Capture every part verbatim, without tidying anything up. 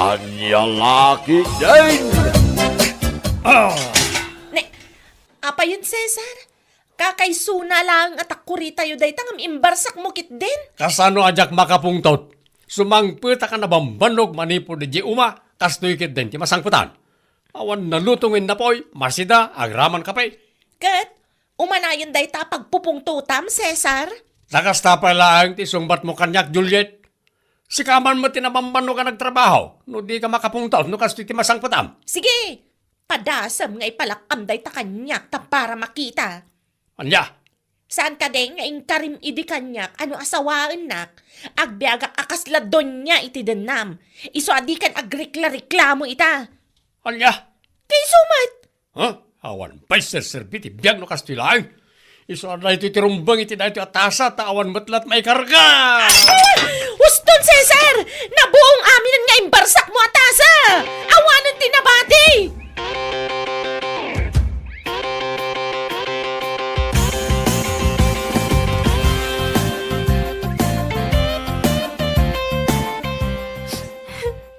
Ania la ketdin? Ah! Ne, apayen, Cesar? Kakaisuna laeng a takkuritayo dayta ngem imbarsakmo ketdin? Kasano a diak makapungtot? Sumangpetak a nabambannog manipud idiay uma, kastoy ketdin ti masangpetan. Awan naluto nga innapoy, masida, agraman kape. Ket, umanayon dayta a pagpupungtotam, Cesar? Ta kasta pay laeng ti isungbatmo kaniak, Juliet. Sika man met ti nabambannog a nagtrabaho, no dika makapungtot no kastoy ti masangpetam. Sige, padasem nga ipalak-am dayta kaniak ta para makita. Ania? Saan kadi nga inkarim idi kaniak a no asawaennak, agbiagak a kasla donia iti dennam. Isu a dikan agrikla-reklamo ita. Ania? Ti isu met. Ha? Awan pay serserbi ti biag no kastoy laeng. Isu a daytoy ti rumbeng iti daytoy a tasa ta awan met la't maikarga. Uston, Cesar! Nabuong amin nga imbarsakmo a tasa! Awanen ti nabati!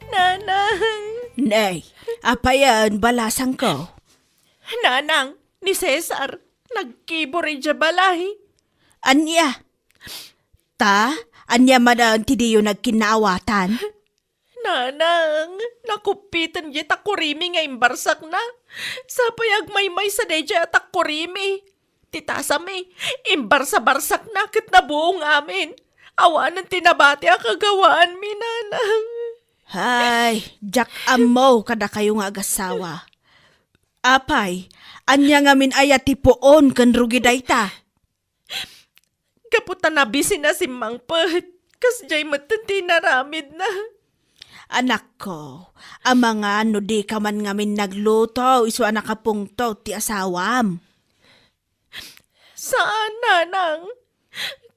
Nanang! Nay, apayen, balasangko? Nanang, ni Cesar, nagkibor idiay balay. Ania? Ta, ania manen ti diyo nagkinnaawatan? Nanang, nakuppiten diay takkurimi nga imbarsakna. Sapay agmaymaysa daydiay a takkurimi. Ti tasami, imbarsa-barsakna ket nabuong amin. Awanen ti nabati a kagawaanmi, Nanang. Hay, diak ammo kadakayo nga agassawa. Apay, ania ngamin aya ti puon ken rugi dayta? Gapu ta nabisina simmangpet, kasdiay metten ti inaramidna. Anakko, amangan no dika man ngamin nagluto isu a nakapungtot ti asawam. Saan, Nanang.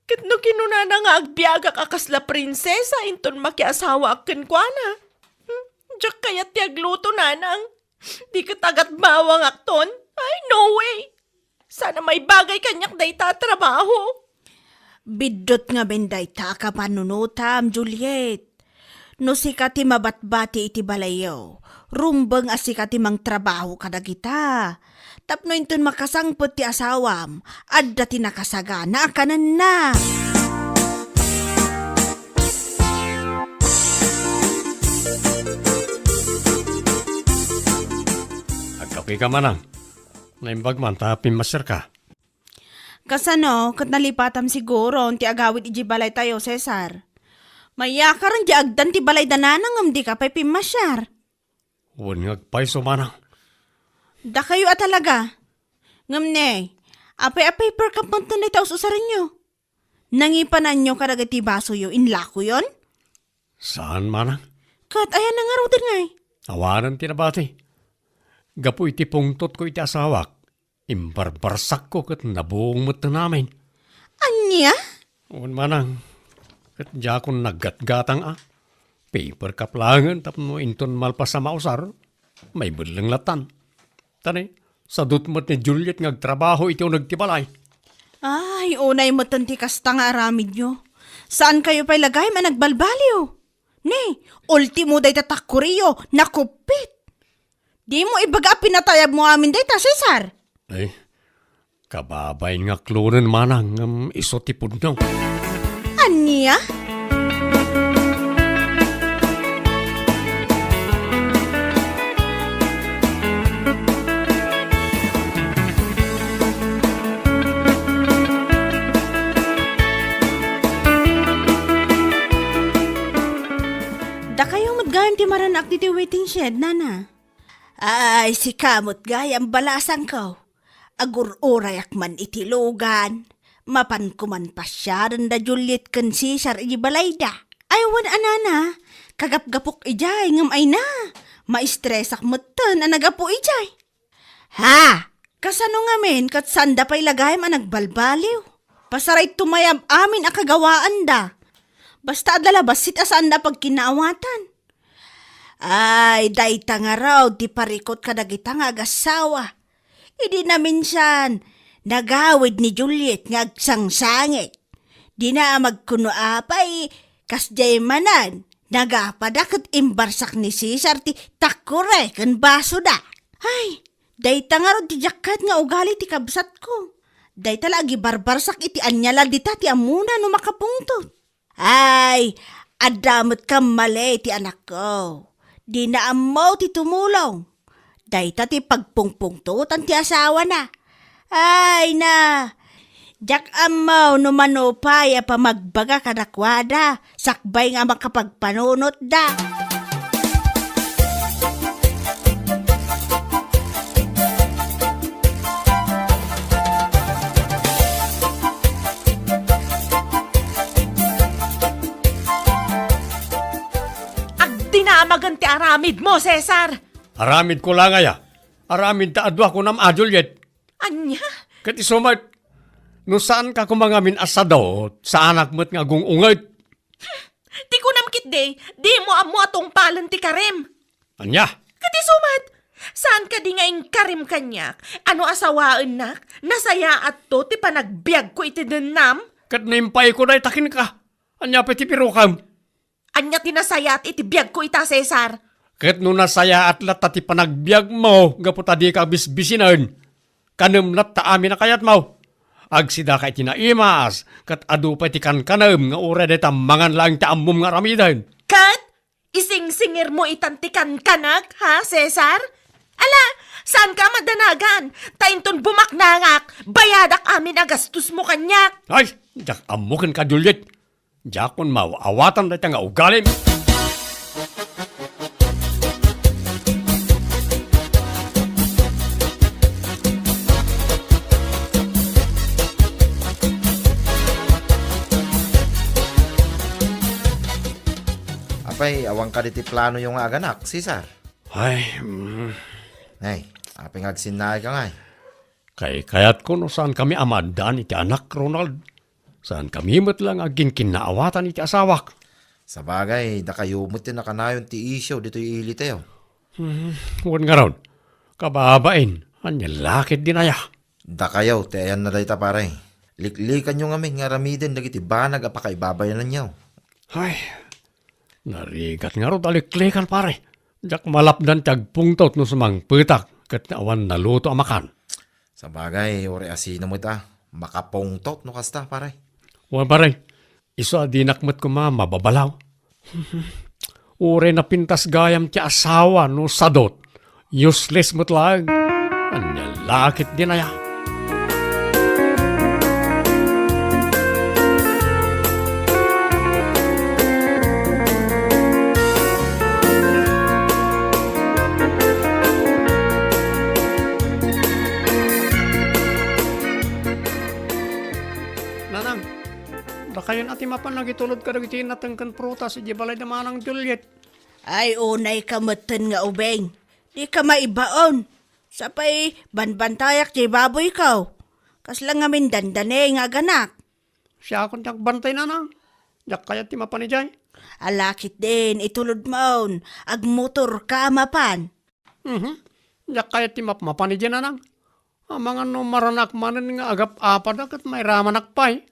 Ket no kinunana nga agbiagak a kasla prinsesa inton makiasawaak kenkuana. Hmm, diak kayat ti agluto, Nanang. Di ket agatbawangakton. Ay, no way. Sana maibagay kaniak dayta a trabaho. Biddut ngamin dayta a kapanunotam, Juliet. No sika ti mabatbati iti balayyo, rumbeng a sika ti mangtrabaho kadagita. Tapno inton makasangpet ti asawam, adda ti nakasagana a kanenna. Agkapeka, Manang. Naimbag man ta pimmasiarka. Kasano, ket nalipatam siguro ti agawid idiay balaytayo, Cesar? Mayakaren diay agdan ti balayda, Nanang, ngem dika pay pimmasiar. Wen nga agpayso, Manang. Dakayo a talaga. Ngem ne, apay a paper cup man dayta us-usarenyo? Nangipananyo kadagiti basoyo, inlakoyon? Saan, Manang. Ket ayan ngaruden ngay? Awanen ti nabati. Gapu iti pungtotko iti asawak, imbarbarsakko ket nabuong met ti amin. Ania? Wen, Manang, ket diakon naggatgatang a. Paper cup laengen tapno inton malpas a mausar, maibelleng lattan. Ta ne, sadut met ni Juliet nga agtrabaho iti uneg ti balay. Ay, unay metten ti kasta nga aramidyo. Saankayo pay la gayam a nagbalbaliw. Ne, ultimo dayta takkuriyo, nakuppit. Dimo ibaga a pinatayabmo amin dayta, Cesar. Ay, kababain nga aklonen, Manang, ngem isu ti pudno. Ania? Dakayo met gayam ti maranak ditoy waiting shed, Nana. Ay, sika met gayam, balasangko. Agur-urayak man iti lugan. Mapanko man pasiaren da Juliet ken Cesar iti balayda. Ay, wen a, Nana, kagapgapok idiay, ngem ay na, maistresak metten a nagapu idiay. Ha? Kasano ngamin ket saanda pay la gayam a nagbalbaliw? Pasarayto mayam amin a kagawaanda. Basta adda la bassit a saanda a pagkinnaawatan. Ay, dayta ngarud ti parikut kadagita nga agassawa. Idi naminsan, nagawid ni Juliet nga agsangsangit. Dina a magkuno apay, kasdiay manen, Nagapada ket imbarsak ni Cesar ti takkure ken basoda. Ay, dayta ngarud ti diak kayat nga ugali ti kabsatko. Dayta la agibarbarsak iti ania la dita ti ammona no makapungtot. Ay, adda met kammali ti anakko. Dina ammo ti tumulong. Dayta ti pagpungpungtotan ti asawana. Ay na, diak ammo no mano pay a pamagbaga kadakuada sakbay nga makapagpanunotda. Agdinamagen ti aramidmo, Cesar! Aramidko la ngay a. Aramid ta adu a kunam a, Juliet. Ania? Ket isu met, no saanka koma ngamin a sadot, saanak met nga agung-unget. Ti kunam ketdi, dimo ammo a tungpalen ti karim. Ania? Ket isu met, saan kadi nga inkarim kaniak a no asawaennak, nasayaatto ti panagbiagko iti dennam? Ket no impayko dayta kenka, ania pay ti birokam? Ania ti nasayaat iti biagko ita, Cesar? Ket no nasayaat latta ti panagbiagmo gapu ta dika bisbisinen, kanem latta amin a kayatmo. Agsidaka iti naimas, ket adu pay ti kankanem nga uray dayta mangan laeng ti ammom nga aramiden. Ket isingsingirmo itan ti kankanek, ha, Cesar? Ala, saanka a madanagan, ta inton bumaknangak, bayadak amin a gastosmo kaniak. Ay, diak ammo kenka, Juliet. Diakon maaw-awatan dayta nga ugalim. Apay, awan kadi ti planoyo nga aganak, Cesar? Ay, mm. Ay, apay nga agsinnaayka ngay? Kaykayatko no saankami a maaddaan iti anak, Ronald. Saankami met la nga agkinkinnaawatan iti asawak. Sabagay, dakayo met ti nakanayon ti isyu ditoy ilitayo. Hmm, wen ngarud, kababain, ania la ketdin aya? Dakayo ti ayanna dayta, pare. Liklikanyo ngamin nga aramiden dagiti banag a pakaibabainanyo. Ay, narigat ngarud a liklikan, pare. Diak malapdan ti agpungtot no sumangpetak ket awan naluto a makan. Sabagay, uray asino met a makapungtot no kasta, pare. Wen, pare, isu a dinak met koma mababalaw. Uray napintas gayam ti asawa no sadot. Useless met laeng. Ania la ketdin aya? Nanang, dakayon a ti mapan nangitulod kadagiti nateng ken prutas idiay balay da Manang Juliet. Ay, unayka metten nga ubing. Dika maibaon. Sapay, banbantayak diay baboyko. Kasla ngamin dandani nga aganak. Siakon ti agbantay, nanang. Diak kayat ti mapan idiay. Ala ketdin, itulodmon. Agmotorka a mapan. Mhm. Diak kayat ti mapmapan idiay, nanang. Amangan no maranak manen nga agap-apada ket mairamanak pay.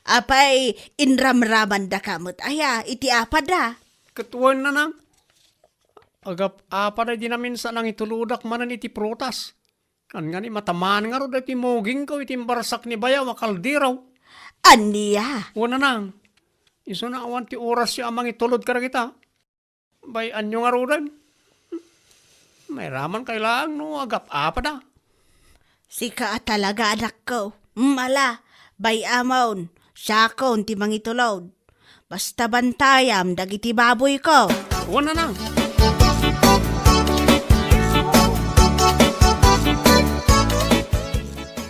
Apay, inramramandaka met aya iti apada? Ket wen, nanang. Agap-apada idi naminsan a nangitulodak manen iti prutas. Ania ngani, matamaan ngarud daytoy mugingko iti imbarsak ni bayaw a kaldero. Ania? Wen, nanang. Isuna awan ti orasyo a mangitulod kadagita. Bay-anyo ngaruden. Mairamankay laeng no agap-apada. Sika a talaga, anakko. Mm, ala, bay-amon, siakon ti mangitulod. Basta bantayam dagiti baboyko. Wen, nanang.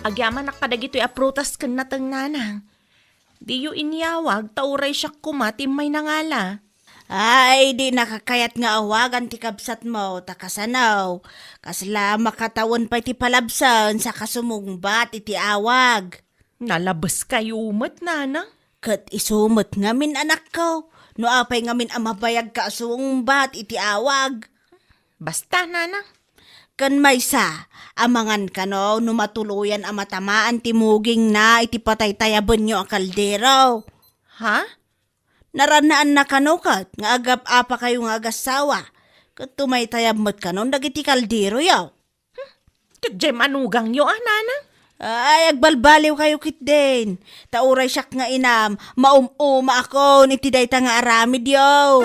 Agyamanak kadagitoy a prutas ken nateng, nanang. Diyo inyawag ta uray siak koma ti immay nangala. Ay, dinaka kayat nga awagan ti kabsatmo, ta kasano? Kasla makatawen pay ti palabsen sa kasumungbat iti awag. Nalabeskayo met, nanang. Ket isu met ngamin, anakko, no apay ngamin a mabayagka a sumungbat iti awag. Basta, nanang. Ken maysa, amangan kano no matuloyan a matamaan ti mugingna iti pataytayabenyo a kaldero. Ha? Narannaanna kano ket nga agap-apakayo nga agassawa, ket tumaytayab met kanon dagiti kalderoyo. Ket diay manugangyo a, nana? Ay, agbalbaliwkayo ketdin. Ta uray siak nga inam, maum-umaakon iti dayta nga aramidyo.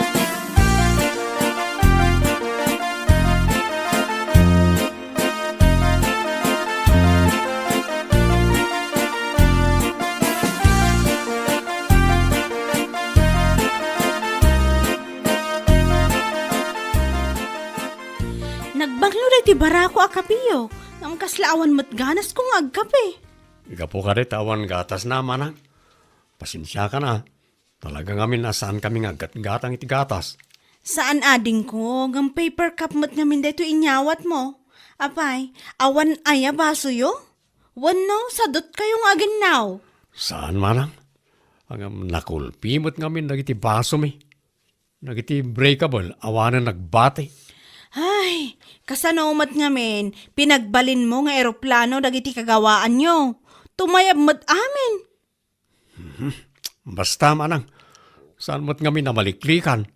Nagbanglo daytoy barako a kapeyo, ngem kasla awan met ganasko nga agkape. Gapu kadi ta awan gatasna, manang. Pasensiakan a. Talaga ngamin a saankami nga aggatgatang iti gatas. Saan adingko, ngem paper cup met ngamin daytoy inyawatmo. Apay, awan aya basoyo? Wenno, sadutkayo nga aginnaw? Saan, manang. Ngem nakulpi met ngamin dagiti basomi. Dagiti breakable, awanen nagbati. Ay, kasano met ngamin, pinagbalinmo nga eroplano dagiti kagawaanyo? Tumayab met amin. Mhm. Basta, manang, saan met ngamin a maliklikan?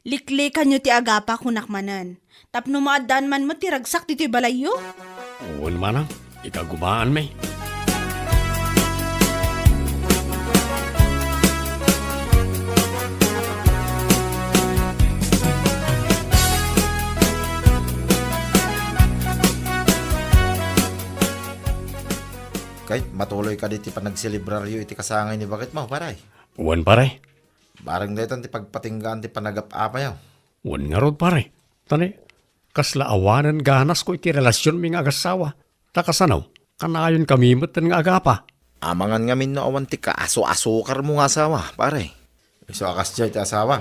Liklikanyo ti agapa, kunak manen. Tapno maaddaan man met ti ragsak ditoy balayyo? Wen, manang, ikagumaanmi. Kay, matuloy kadi ti panagselebraryo iti kasangay ni baketmo, pare? Wen, pare. Bareng daytan ti pagpatinggaan ti panagap-apayo. Wen ngarud, pare. Tani, kasla awanen ganasko iti relasionmi nga agassawa. Ta kasano, kanayonkami metten nga agapa. Amangan ngamin no awan ti kaasu-asukarmo nga asawa, pare. Isu a kasdiay ti asawam.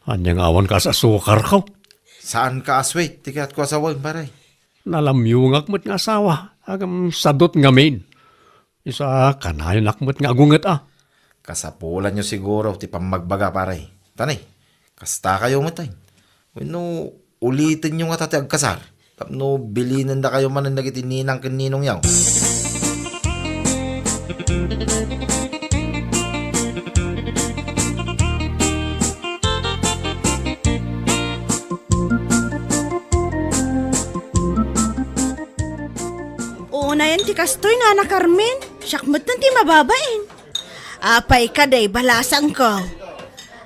Ania nga awan kaasu-asukarko? Saan ka a sweet ti kayatko a sawen, pare. Nalamyongak met nga asawa, ngem sadut ngamin. Isu a kanayonak met nga agunget a. Kasapulanyo siguro ti pammagbaga, pare. Tani, kastakayo met ay. Wenno, ulitenyo ngata ti agkasar. Tapno bilinendakayo manen dagiti ninang ken ninongyo. Unayen ti kastoy, Nana Carmen. Siak metten ti mababain. Apay kadi, balasangko.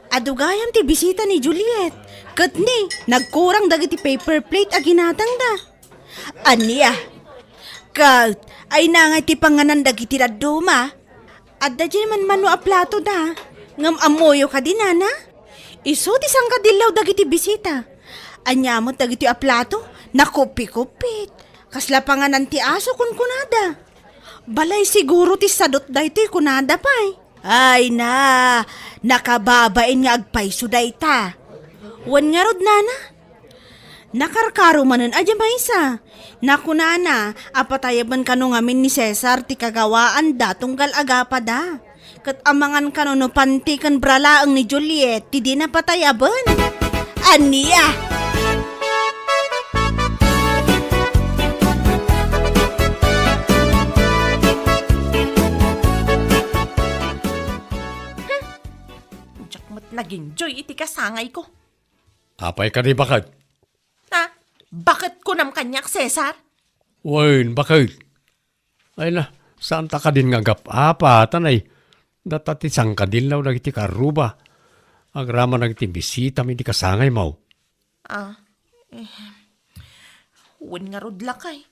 Adu gayam ti bisita ni Juliet. Ket ni, nagkurang dagiti paper plate a ginatangda. Ania? Ket, ay nangay ti panganan dagiti dadduma? Adda diay manmano a platoda. Ngem ammoyo kadi, Nana? Isu ti sangkadillaw dagiti bisita. Ania met dagitoy a plato? Nakupikupit. Kasla panganan ti aso, kunkunada. Balay siguro ti sadut daytoy, kunada pay. Ay na, nakababain nga agpayso dayta. Wen ngarud, Nana? Nakarkaro manen a diay maysa. Nakunana a patayaben kano ngamin ni Cesar ti kagawaanda tunggal agapada. Ket amangan kano no panti ken bra laeng ni Juliet ti dina patayaben. Ania? Hmm. Diak met nag-enjoy iti kasangayko. Apay kadi, baket? Ha? Baket kunam kaniak, Cesar? Wen, baket? Ay na, saan ta kadin nga agap-apa, tanay. Data ti sangkadillaw dagiti karruba. Agraman dagiti bisitami iti kasangaymo. Ah, eh, wen ngarud, lakay.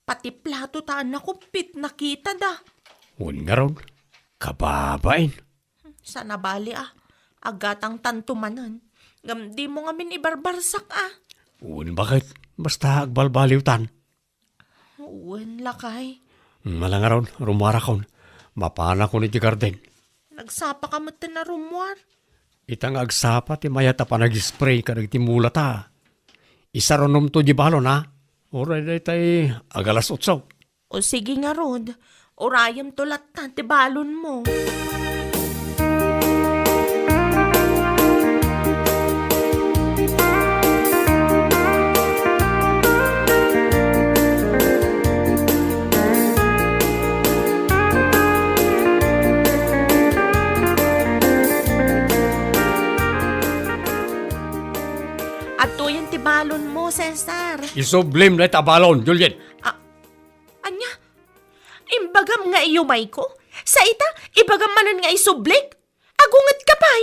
Pati plato ta a nakupit, nakitada. Wen ngarud, kababain. Saan a bali a, agatangtanto manen. Ngem dimo ngamin ibarbarsak a. Wen, baket? Basta agbalbaliwtan. Wen, lakay. Hmm, ala ngarud, rummuarakon. Mapanakon iti garden. Nagsapaka metten a rummuar? Ita nga agsapa ti mayat a panag-spray kadagiti mulata. Isarunomto di balon, ha? Uray daytay agalas otso. O sige ngarud, urayemto latta ti balonmo. Adtoyen ti balonmo, Cesar. Isublim dayta a balon, Juliet. A-, ania? Imbagam nga iyumayko? Sa ita, ibagam manen nga isublik? Agungetka pay?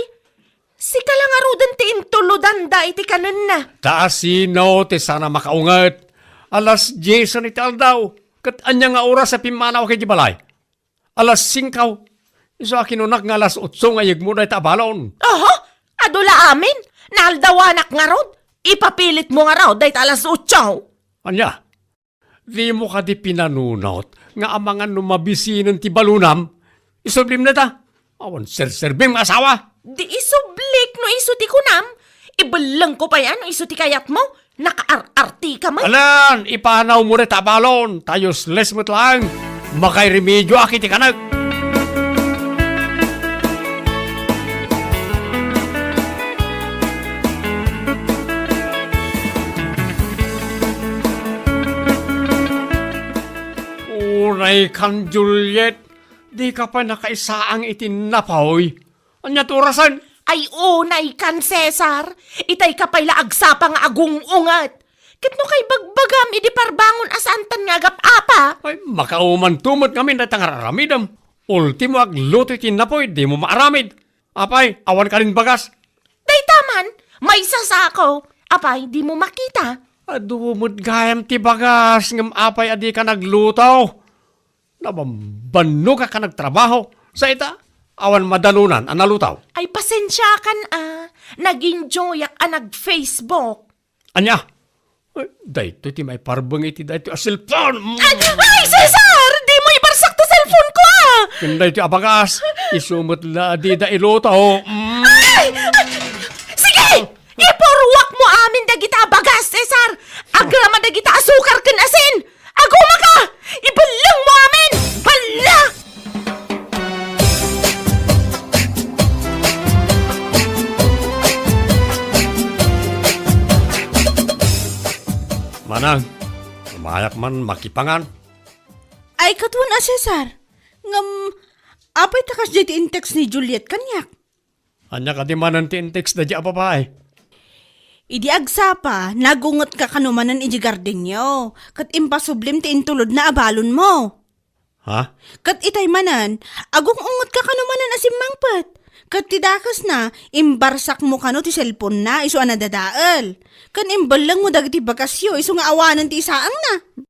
Sika la ngaruden ti intulodanda iti kanenna. Ta asino ti saan a makaunget? Alas diesen iti aldaw, ket ania nga oras a pimmanaw idiay balay? Alas singko. Isu a kinunak nga alas otso nga yegmo dayta a balon. Oho, adu la amin. Naaldawanak ngarud. Ipapilitmo ngarud dayta alas otso. Ania? Dimo kadi pinanunot nga amangan no mabisinen ti balonam? Isublim dayta. Awan serserbim nga asawa. Di isublik no isu ti kunam. Ibellengko pay a no isu ti kayatmo. Nakaar-artika met. Alan, ipanawmo dayta a balon. Ta useless met laeng. Makairemedioak iti kanek. Unaykan, Juliet, dika pay nakaisaang iti napoy. Ania ti orasen? Ay, unaykan, Cesar. Itayka pay la agsapa nga agung-unget. Ket no kaibagbagam idi parbangon a saantan nga agap-apa. Ay, makaumanto met ngamin dayta nga ar-aramidem. Ultimo, agluto iti napoy, dimo maaramid. Apay, awan kadin bagas? Dayta man, maysa sako. Apay, dimo makita? Adu met gayam ti bagas, ngem apay a dika nagluto? Nabambannogak a nagtrabaho. Sa ita, awan madanunan a nalutaw. Ay, pasensiakan a. Nag-enjoyak a nag-Facebook. Ania? Ay, daytoy ti maiparbeng iti daytoy a cellphone. Mm. Ay, ay, Cesar! Dimo ibarsak ti cellphone ko, a! Ken daytoy a bagas, isu met la a dida iluto. Mm. Ay! Ay! Sige! Ipurruakmo amin dagita a bagas, Cesar! Agraman dagita a sukar ken asin! Agumaka! Ibellengmo amin! Balla! Manang, umayak man makipangan. Ay, katuan a Cesar. Ngem, apay ta kasdiay ti in-text ni Juliet kaniak? Ania kadi manen ti in-text daydiay a babai? Idi agsapa, nagungetka kano manen idiay gardenyo, ket impasublim ti intulodna a balonmo. Ha? Ket itay manen, agung-ungetka kano manen a simmangpet. Ket ti dakesna, imbarsakmo kano ti cellphone-na isu a nadadael. Ken imbellengmo dagiti bagasyo isu nga awanen ti isaangna.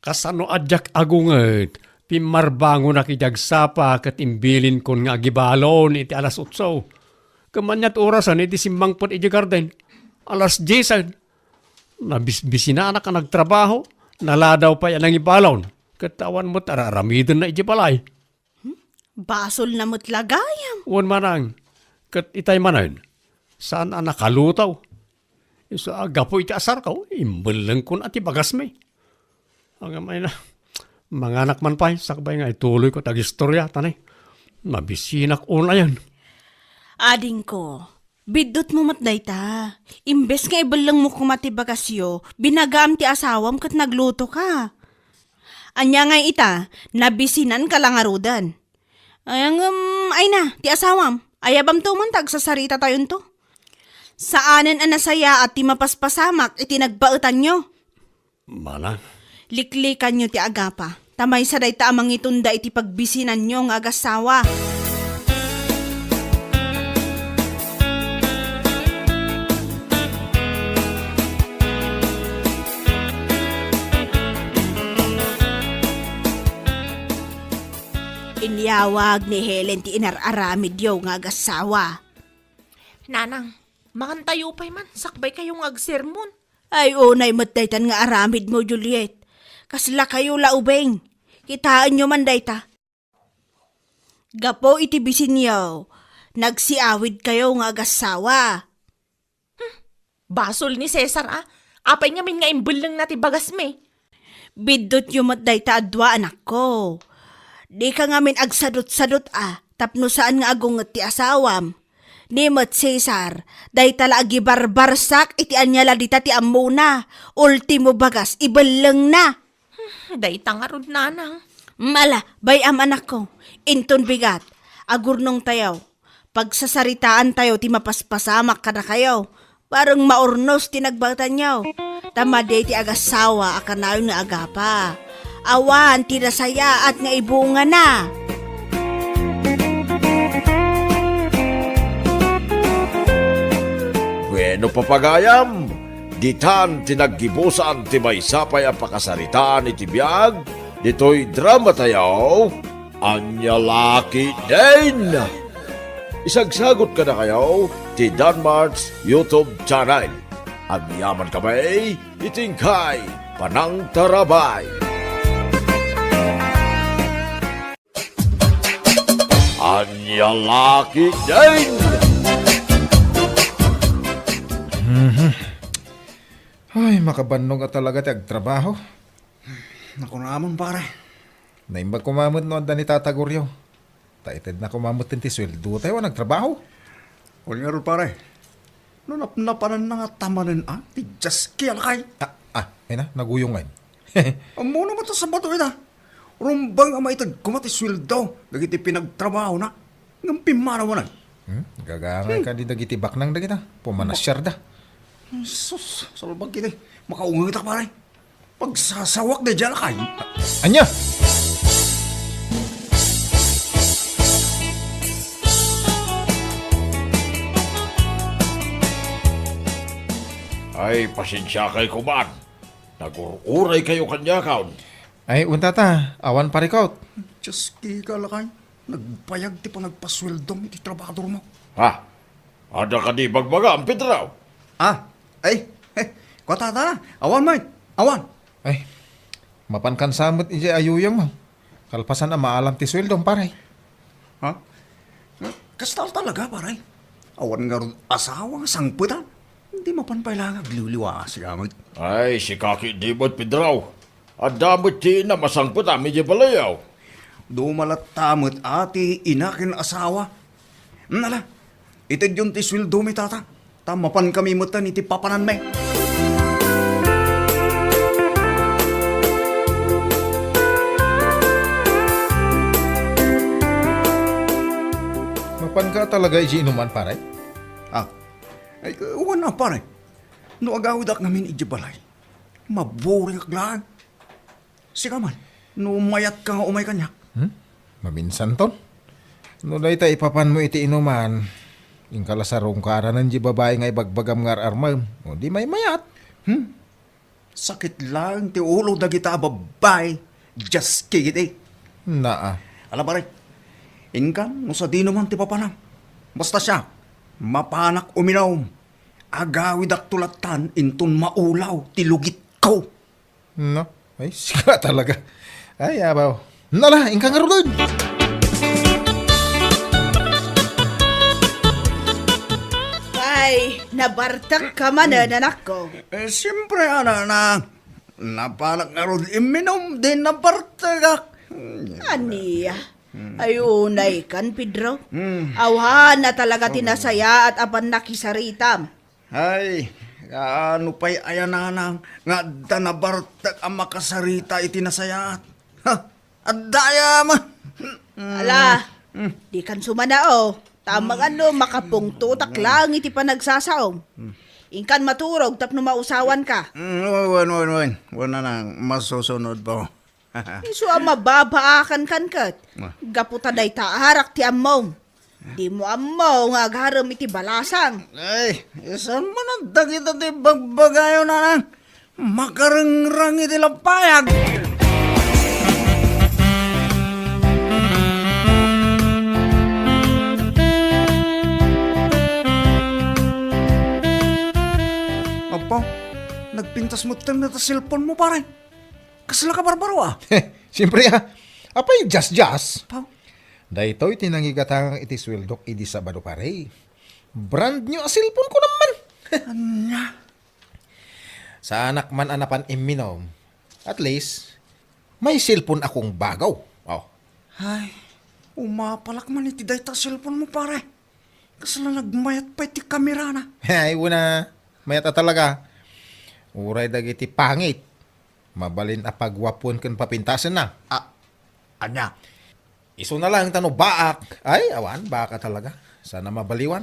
Kasano a diak agunget, pimmarbangonak idi agsapa ket imbilinkon nga agibalon iti alas otso. Ket ania ti orasen idi simmangpet idiay garden? Alas diesen. Nabisbisinanak a nagtrabaho, naladaw pay a nangibalon, ket awan met ar-aramidenna idiay balay. Hmm? Basolna met la gayam. Wen manang, ket itay manen, saan a nakalutaw. Isu a gapu iti asarko, imbellengkon a ti bagasmi. Agam ay na, manganak man pay, sakbay nga ituloyko ti agistoria, ta ni, mabisinak unayen. Adingko, biddutmo met dayta. Imbes nga ibellengmo koma ti bagasyo, binagaam ti asawam ket naglutoka. Ania ngay ita, nabisinanka la ngaruden. Ay, ngem, ay na, ti asawam, ayabamto man ta agsasaritatayonto. Saanen a nasayaat ti mapaspasamak iti nagbaetanyo. Manang. Liklikanyo ti agapa, ta maysa dayta a mangitunda iti pagbisinanyo nga agassawa. Inyawag ni Helen ti inar-aramidyo nga agassawa. Nanang, mangantayo pay man, sakbay kayo nga agsermon. Ay, unay met daytan nga aramidmo, Juliet. Kasla kayo la ubing. Kitaenyo man dayta. Gapu iti bisinyo, nagsiawid kayo nga agassawa. Hmm, basol ni Cesar, a. Apay ngamin nga imbellengna ti bagasmi? Biddutyo met dayta a dua, anakko. Dika ngamin agsadutsadut, a, tapno saan nga agunget ti asawam. Ni met Cesar, dayta la agibarbarsak iti ania la dita ti ammona. Ultimo bagas, ibellengna. Hmm, dayta ngarud, nanang. Mala, bay-am, anakko. Inton bigat, agurnongtayo. Pagsasaritaantayo ti mapaspasamak kadakayo. Bareng maurnos ti nagbatanyo, ta madi ti agasawa a kanayon nga agapa. Awan ti nasayaat nga ibungana. Bueno, papagayam, ditan ti naggibusan ti maysa pay a pakasaritaan iti biag ditoy drama tayo, Ania La Ketdin. Isagsagot kadakayo ti Danmart's YouTube channel. Agyaman kami iti inkay panangtarabay. Ania La Ketdin. Mhm. Ay, makabannog a talaga ti agtrabaho. Naku, naman, pare. Naimbag koma met no adda ni Tata Goryo. Ta itedna koma met ti sueldo tayo a nagtrabaho. Wen ngarud, pare. No napnapananna nga tamanen a ti Jaski a lakay. Ah, ah, ay na, naguyong ngay. Ammono met a Sabado ita. Rumbeng a maited koma ti sueldo dagiti pinagtrabahona. Ngem pimmanawanan. Hmm? Gagangay ka di dagiti baknang dagita. Pumanasyar da. Sus, salbag kiti. Makaungetak, pare. Pagsasawak daydiay a lakay. Ania? Ay, pasensiakay koman. Nagur-uray kayo kaniakon. Ay, unta ta. Awan parikot. Diyos, kika lakay. Nagbayag ti panagpasueldom iti trabadormo. Ha? Adda kadi bagbagam, Pedro? Ah, ay, eh, kua tata, awan met, awan. Ay, mapankan sa met idiay ayuyongmo. Kalpasan a maalam ti sueldom, pare. Ha? Kasta talaga, pare. Awan ngarud asawa nga sangpetan. Di mapan pay la nga agliwliwa, siya met. Ay, sika ketdi met, Pedro. Adda met ti inam a sangpetam idiay balayaw. Dumalatta met a ti ina ken asawa. Nala, itedyon ti sueldomi, tata, ta mapankami metten iti papananmi. Mapanka talaga iti inuman, pare? Ah, ay, wen a, pare. No agawidak ngamin idiay balay, maburingak laeng. Sika man, no mayatka nga umay kaniak. Hmm? Maminsanton? No dayta ipapanmo iti inuman, inka la sarungkaranen diay babai nga ibagbagam nga ar-armem. O di maymayat. Hmm? Sakit laeng ti ulo dagita a babbai. Just kidding. Naa. Ala, pare. Inkan, no sadino man ti papanam. Basta siak, mapanak uminom. Agawidakto lattan inton maulaw ti lugitko. No? Ay, sika talaga. Ay, abaw. Nala, inka ngaruden. Ay, nabartek ka manen, anakko. Eh, siyempre, ana, na, napanak ngarud imminom, di nabartekak. Ania? Ay, unay kan, Pedro. Hmm. Awan na talaga ti nasayaat a pannakisaritam. Ay, kaano pay ayanana nga adda nabartek a makasarita iti nasayaat? Ha? Adda aya man. Ala, hmm, di kan sumanao. Tamang ano, makapungtotak lang iti panagsasaom. Inkan maturog tapno mausawan ka. Mm, wen, wen, wen. Wen na nang masusunod po. Isu a mababaakan kan ket. Ah. Gapu ta dayta arak ti ammom. Dimo ammo nga agarem iti balasang. Ay, isan man dagita ti bagbagayo, nanang. Makarengrang iti lappayag. Apo, nagpintas mo ti cellphone mo, pare. Kasla ka barbaro, ah. Siyempre, ah. Apay, just, just. Pau. Daytoy ti nangigatangak iti sueldok idi Sabado, pare. Brand new a cellphone ko naman. Ania? Saanak man a napan imminom. At least, may cellphone akong bagaw. Oh. Ay, umapalak man iti dayta a cellphone mo, pare. Kasla nagmayat pay ti kamerana. Ay, una, mayat a talaga. Uray dagiti pangit. Mabalin a pagwapuan ken papintasen na. Ah, ania? Isu na lang ta no baak. Ay, awan, baak a talaga. Sana mabaliwan.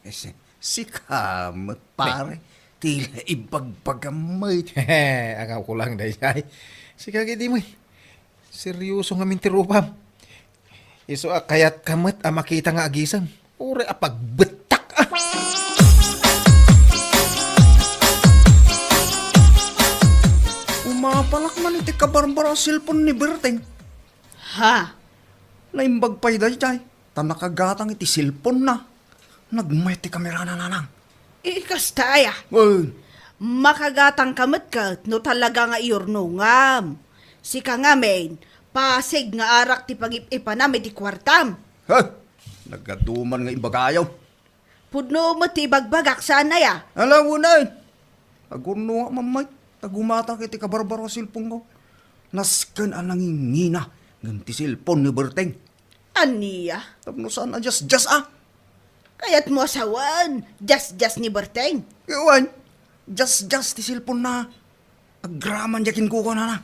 Si-, Sika met, pare, ti la ibagbagam met. Hehe, agaw ko lang, daydiay. Sika gidi mo, eh. Seryoso ngamin ti rupam. Isu a kayat ka met a makita nga agisem. Uray a pagbettak, ah. Umapalak man iti kabarbaro a cellphone ni Berteng. Ha? Naimbag pay daydiay, ta nakagatang iti cellphone-na. Nagmayat ti kamerana, nanang. Ikasta aya? Wen. Makagatang ka met ket no talaga nga iyurnongam. Sika ngamin, pasig nga arak ti pangip-ipanam iti kuartam. Ha? Nagaduman nga imbagayo. Pudno met ti ibagbagak, saan aya? Ala, unay. Agurno nga mamay, ta gumatang iti kabarbaro a cellphone-ko. Nasken a nangingina ngem ti cellphone ni Berteng. Ania? Tapno saan a jasjas, ah. Kayatmo a sawen, jasjas ni Berteng? Wen, jasjas ti cellphone-na. Agraman diay kinkukuanana.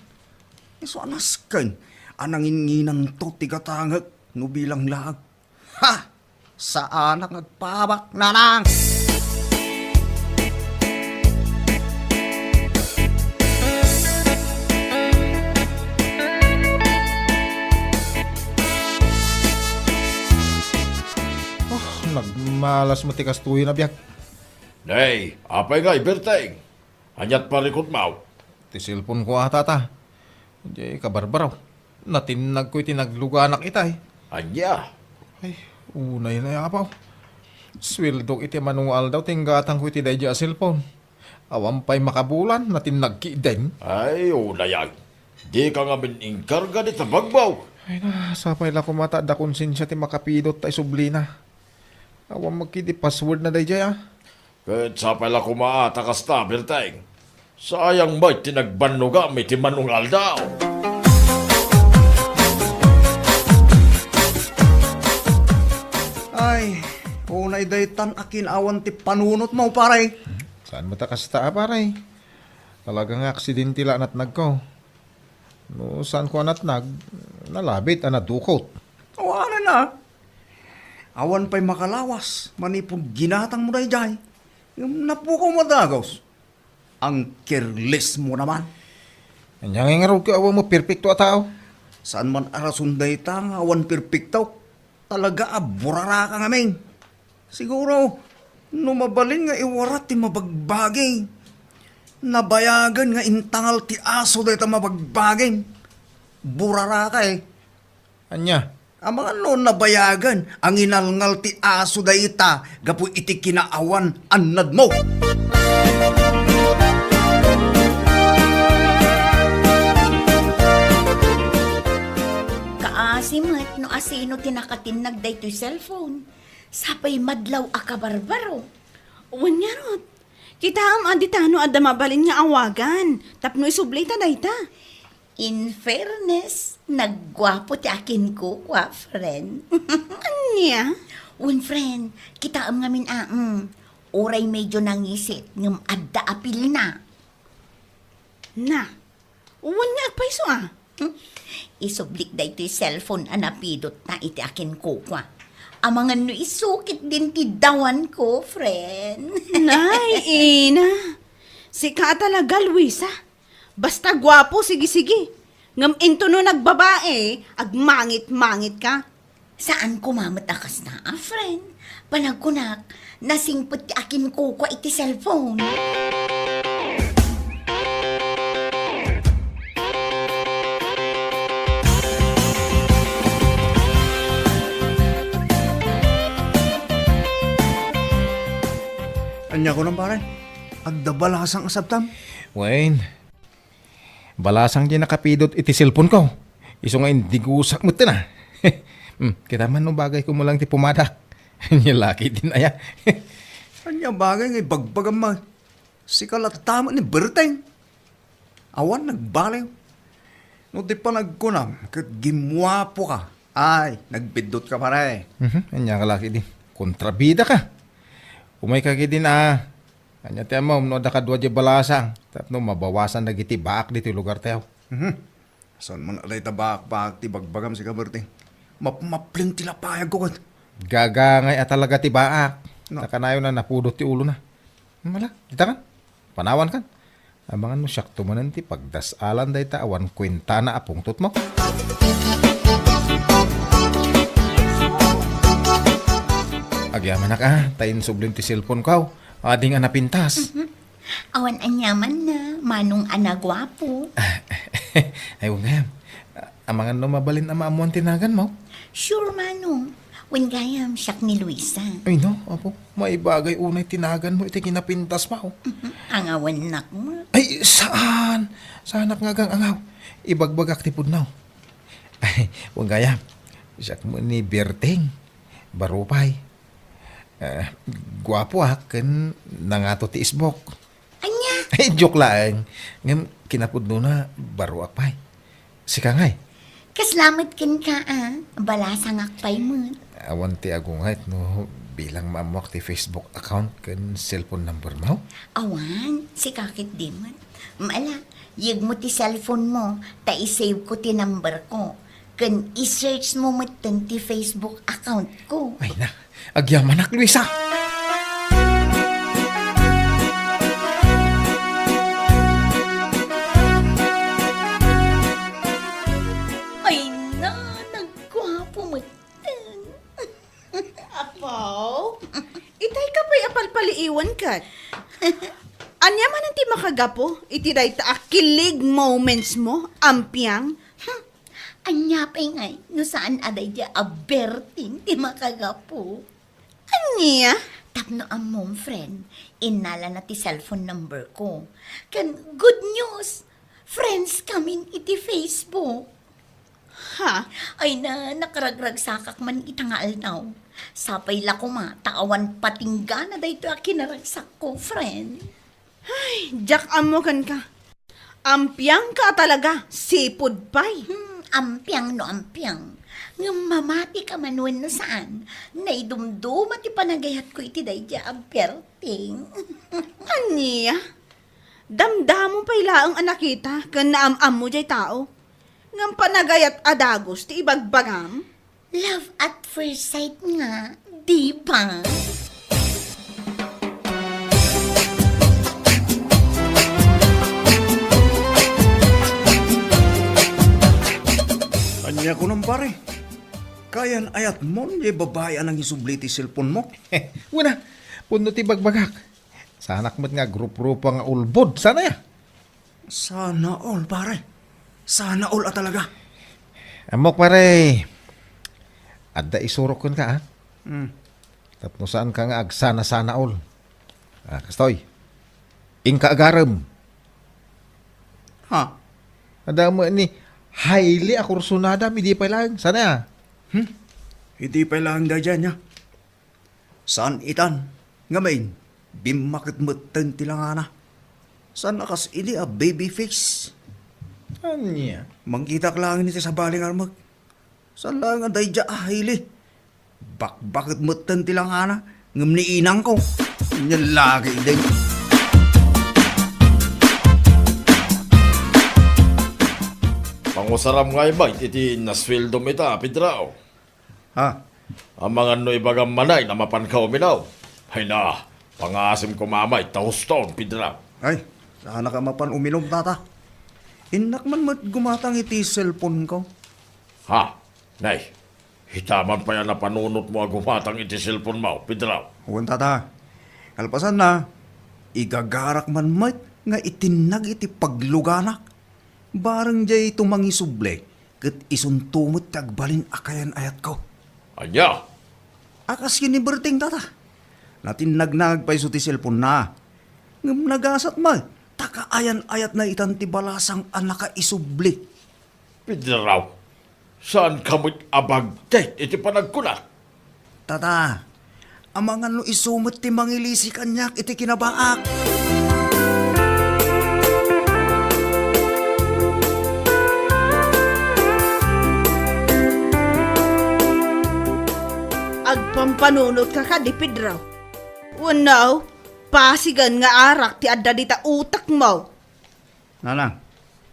Isu a nasken a nanginginanto ti gatangek no bilang laeng. Ha! Saanak nga agpaabak, nanang! Oh, nagmalas met ti kastoyen a biag. Nay, apay nga, Berteng? Aniat parikutmo? Ti cellphone-ko a, tata. Diay kabarbaro. Natinnagko iti nagluganak itay. Ania? Ay, unay na, apo. Suweldok iti mano nga aldaw ti inggatangko iti daydiay a cellphone. Awan pay makabulan, natinnag ketdin. Ay, unay ay. Dika ngamin inkarga dita bagbaw. Ay na, sapay la koma ta adda konsensia ti makapidot ta isublina. Awan met ketdi password-na daydiay, ah. Ket sapay la koma ta kasta, Berteng. Sayang met ti nagbannogam iti mano nga aldaw. Ay, unay daytan a kin-awan ti panunotmo, pare. Saan met a kasta, pare? Talaga nga aksidente la a natnagko. No saanko a natnag, nalabit a nadukot. Awanen a. Awan pay makalawas manipud ginatangmo daydiay. Ngem napukaw madagus. Ang careless mo naman. Ania nga ngarud ket awan mo perpekto a tao? Saan man a rason dayta nga awan perpekto? Talaga a buraraka ngamin. Siguro, no mabalin nga iwarat ti mabagbagi, nabayagen nga intangal ti aso dayta mabagbagi. Buraraka, eh. Ania? Amangan no nabayagen a nginalngal ti aso dayta gapu iti kinaawan-annadmo. Kaasi met no asino ti nakatinnag daytoy cellphone. Sapay madlaw a kabarbaro. Wen ngarud, kitaem a ditano adda mabalin nga awagan tapno isublita dayta. In fairness, nagguapo ti akinkukua, friend. Ania? Wen, friend, kitaem ngamin a, mm, uray medyo nangisit ngem adda apilna. Na, wen nga agpayso a. Hmm? Isublik daytoy cellphone a napidotna iti akinkukua. Amangan no isu ketdin ti dawanko, friend. Nay, ina. Sika a talaga, Luisa. Basta guapo, sige, sige. Ngem intono nagbabae, agmangit-mangit ka. Saan koma met a kasta a, friend. Panagkunak, nasingpet ti akinkukua iti cellphone. Ania kunam, pare? Adda balasang a sabtam? Wen, balasang diay nakapidot iti cellphone-ko. Isu nga indigusak met na. Hmm, kita man no bagay ko mo lang ti pumadak. Ania la ketdin aya? Ania bagay nga ibagbagam man? Sika latta met ni Berteng. Awan nagbaliw. No ti panagkunam ket gimmuapo ka. Ay, nagbiddut ka, pare. Mhm, ania ka la ketdi? Kontrabida ka. Umay ka ketdin a. Ania ti ammom no adda kadua diay balasang tapno mabawasan dagiti baak ditoy lugartayo? Mhm. Saan man a dayta baak-baak ti bagbagam, sika Berteng? Mapmapleng ti lapayagko ket. Gagangay a talaga ti baak. No. Ta kanayon a napudot ti ulona. Mala, dita kan? Panawan kan? Amangan no siakto manen ti pagdas-alan dayta awan kuentana a pungtotmo. Agyamanak a, ta insublim ti cellphone ko. Adi nga napintas. Mhm. Awan aniaman na, Manong a naguapo. Ay, wen gayam. Amangan no mabalin a maammuan ti naganmo? Sure, Manong. Wen gayam, siak ni Luisa. Ay, no, apo. Maibagay unay ti naganmo iti kinapintasmo. Mhm. Angawannak mo. Ay, saan? Saanak nga agang-angaw. Ibagbagak ti pudno. Ay, wen gayam. Siak met ni Berting. Baro pay. Eh, guapoak ken nangato ti isbok. Ania? Ay, joke laeng. Ngem kinapudnona, baroak pay. Sika ngay? Kasla met kenka a, balasangak pay met. Awan ti agungayt no bilang maammoak ti Facebook account ken cellphone number mo? Awan, sika ketdi met. Mala, yegmo ti cellphone mo, ta i-save ko ti number ko. Ken i-search mo metten ti Facebook account ko. Ay na, agyamanak, Luisa! Ay na, nagguapo metten. Apo, itay ka pay a palpaliiwan ket. Ania manen ti makagapu iti dayta a kilig moments mo, ampiang? Hmm. Ania pay ngay no saan a daydiay a Berting ti makagapu? Ania? Tapno ammom, friend, innalana ti cellphone number ko. Ken good news, friends kamin iti Facebook. Ha? Ay na, nakaragragsakak man ita nga aldaw. Sapay la koma ta awan patinggana daytoy a kinaragsakko, friend. Ay, diak ammo kenka. Ampiangka a talaga, sipud pay. Hmm, ampiang no ampiang. Ngem mamatika man wenno saan, naidumduma ti panagayatko iti daydiay a Berting. Ania? Damdamo pay laeng a nakita ken naam-ammo diay tao. Ngem panagayat a dagus ti ibagbagam? Love at first sight nga, di ba? Ania kunam, pare? Kayan-ayatmon diay babai a nangisubli ti cellphone mo? Wen a, pudno ti bagbagak. Saanak met nga agrup-rupa nga ulbod. Saan aya? Sana all, pare. Sana all a talaga. Ammok, pare. Adda isurok kenka, a? Hmm. Tapno saanka nga agsana-sana all. A, kastoy. Inka agarem. Ha? Adda met ni Hailey a kursunadam, idi pay laeng. Saan aya? Hmm? Idi pay laeng daydiay, ania? Saan itan, ngamin, bimmaketmetten ti langana. Saan a kas idi a baby face. Ania? Mangkitak laeng iti sabali nga armek. Saan laeng a daydiay a Hailey. Bakbaketmetten ti langana, ngem ni inangko. Ania lagi idi. Pangusaram ngay met iti nasueldom ita, Pedro. Ha? Amangan no ibagam manen a mapanka uminom. Ay na, pangasim koma met ta huston, Pedro. Ay, saanaka mapan uminom, tata. Innak man met gumatang iti cellphone ko. Ha? Nay, ita man pay a napanunotmo a gumatang iti cellphone mo, Pedro? Wen, tata. Kalpasanna, igagarak man met nga itinnag iti pagluganak. Bareng diay tumangisubli, ket isunto met ti agbalin a kayan-ayatko. Ania? A kas ken ni Berting, tata. Natinnagna pay isu ti cellphone-na. Ngem nagasat met, ta kaayan-ayatna itan ti balasang a nakaisubli. Pedro, saanka met a bagtit iti panagkunak? Tata, amangan no isu met ti mangilisi kaniak iti kinabaak. Agpampanunotka kadi, Pedro? Wenno, pasigen nga arak ti adda dita utekmo? Nana,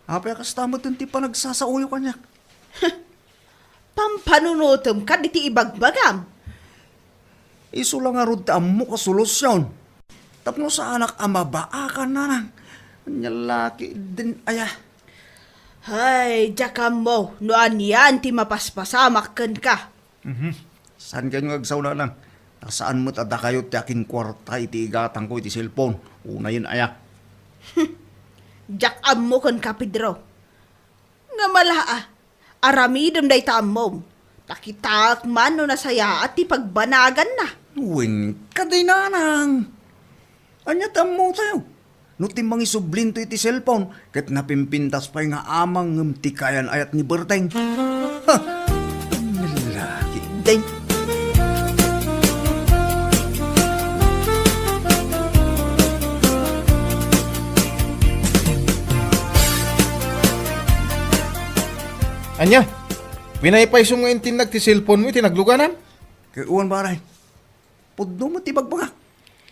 apay a kasta met ti panagsasaoyo kaniak? Pampanunotem kaditi ibagbagam. Isu la ngarud ti ammok a solusyon. Tapno saanak a mabaakan, nanang. Ania la ketdin aya? Hay, diak ammo no anian ti mapaspasamak kenka. Mhm. Saan kayo nga agsaw, nanang? Ta saan met a dakayo ti akinkuarta iti igatangko iti cellphone. Unayen aya? Diak ammo kenka, Pedro. Ngem ala, a, aramidem dayta ammom. Ta kitaek man no nasayaat ti pagbanaganna. Wen, kadi, nanang. Ania ti ammotayo? No ti mangisublinto iti cellphone, ket napimpintas pay nga amang ngem ti kayan-ayat ni Berteng. Ha! Lalaki, deng. Ania? Pinaypaysom nga intinnag ti cellphone mo iti nagluganam? Ket wen, pare. Pudno met ti bagbagak.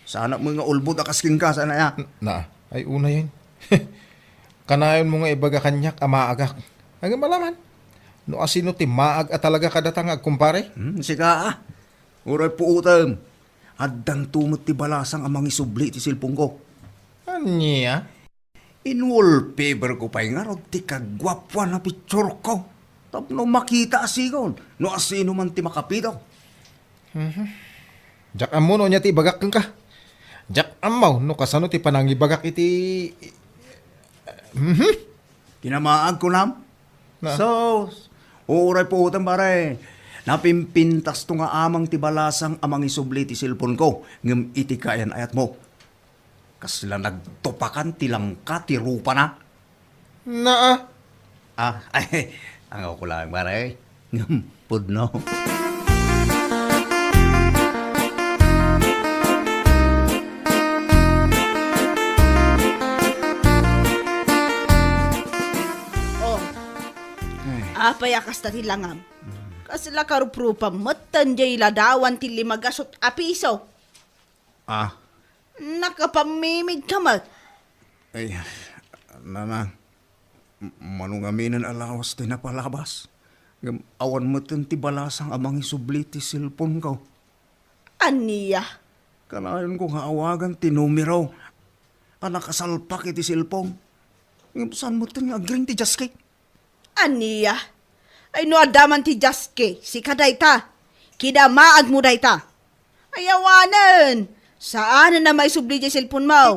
Saanak met nga ulbod a kas kenka, saan aya? Na, ay unayen. Kanayon mo nga ibaga kaniak a maagak. Ngem ala man. No asino ti maag a talaga kadata nga agkumpare? Hmm, sika, a. Uray puotem. Addanto met ti balasang a mangisubli iti cellphone ko. Ania? In-wallpaper ko pay ngarud ti kaguapuan a picture ko. Tapno makita a sigon no asino man ti makapidaw. Mhm. Diak ammo no ania ti ibagak kenka. Diak ammo no kasano ti panangibagak iti, mhm. Kinamaag, kunam? Na. So, uray puotem, pare. Napimpintasto nga amang ti balasang a mangisubli ti cellphone ko, ngem iti kayan-ayat mo. Kasla nagtupakan ti langka ti rupana. Naa. Ah, ay, angawko laeng, pare. Ngem pudno. Oh. Ay. Apay a kasta ti langam? Mm. Kasla karuprupam metten diay ladawan ti lima gasut a piso. Ah. Nakapammimid ka met. Ay, nanang, m-, mano ngamin a lawas ti napalabas. Ngem awan metten ti balasang a mangisubli ti cellphone ko. Ania? Kanayonko nga awagan ti numero a nakasalpak iti cellphone. Ngem saan metten nga agring ti jaske. Ania? Ay, no adda man ti jaske, sika dayta. Kinamaagmo dayta. Ay, awanen. Saanen a maisubli diay cellphone mo.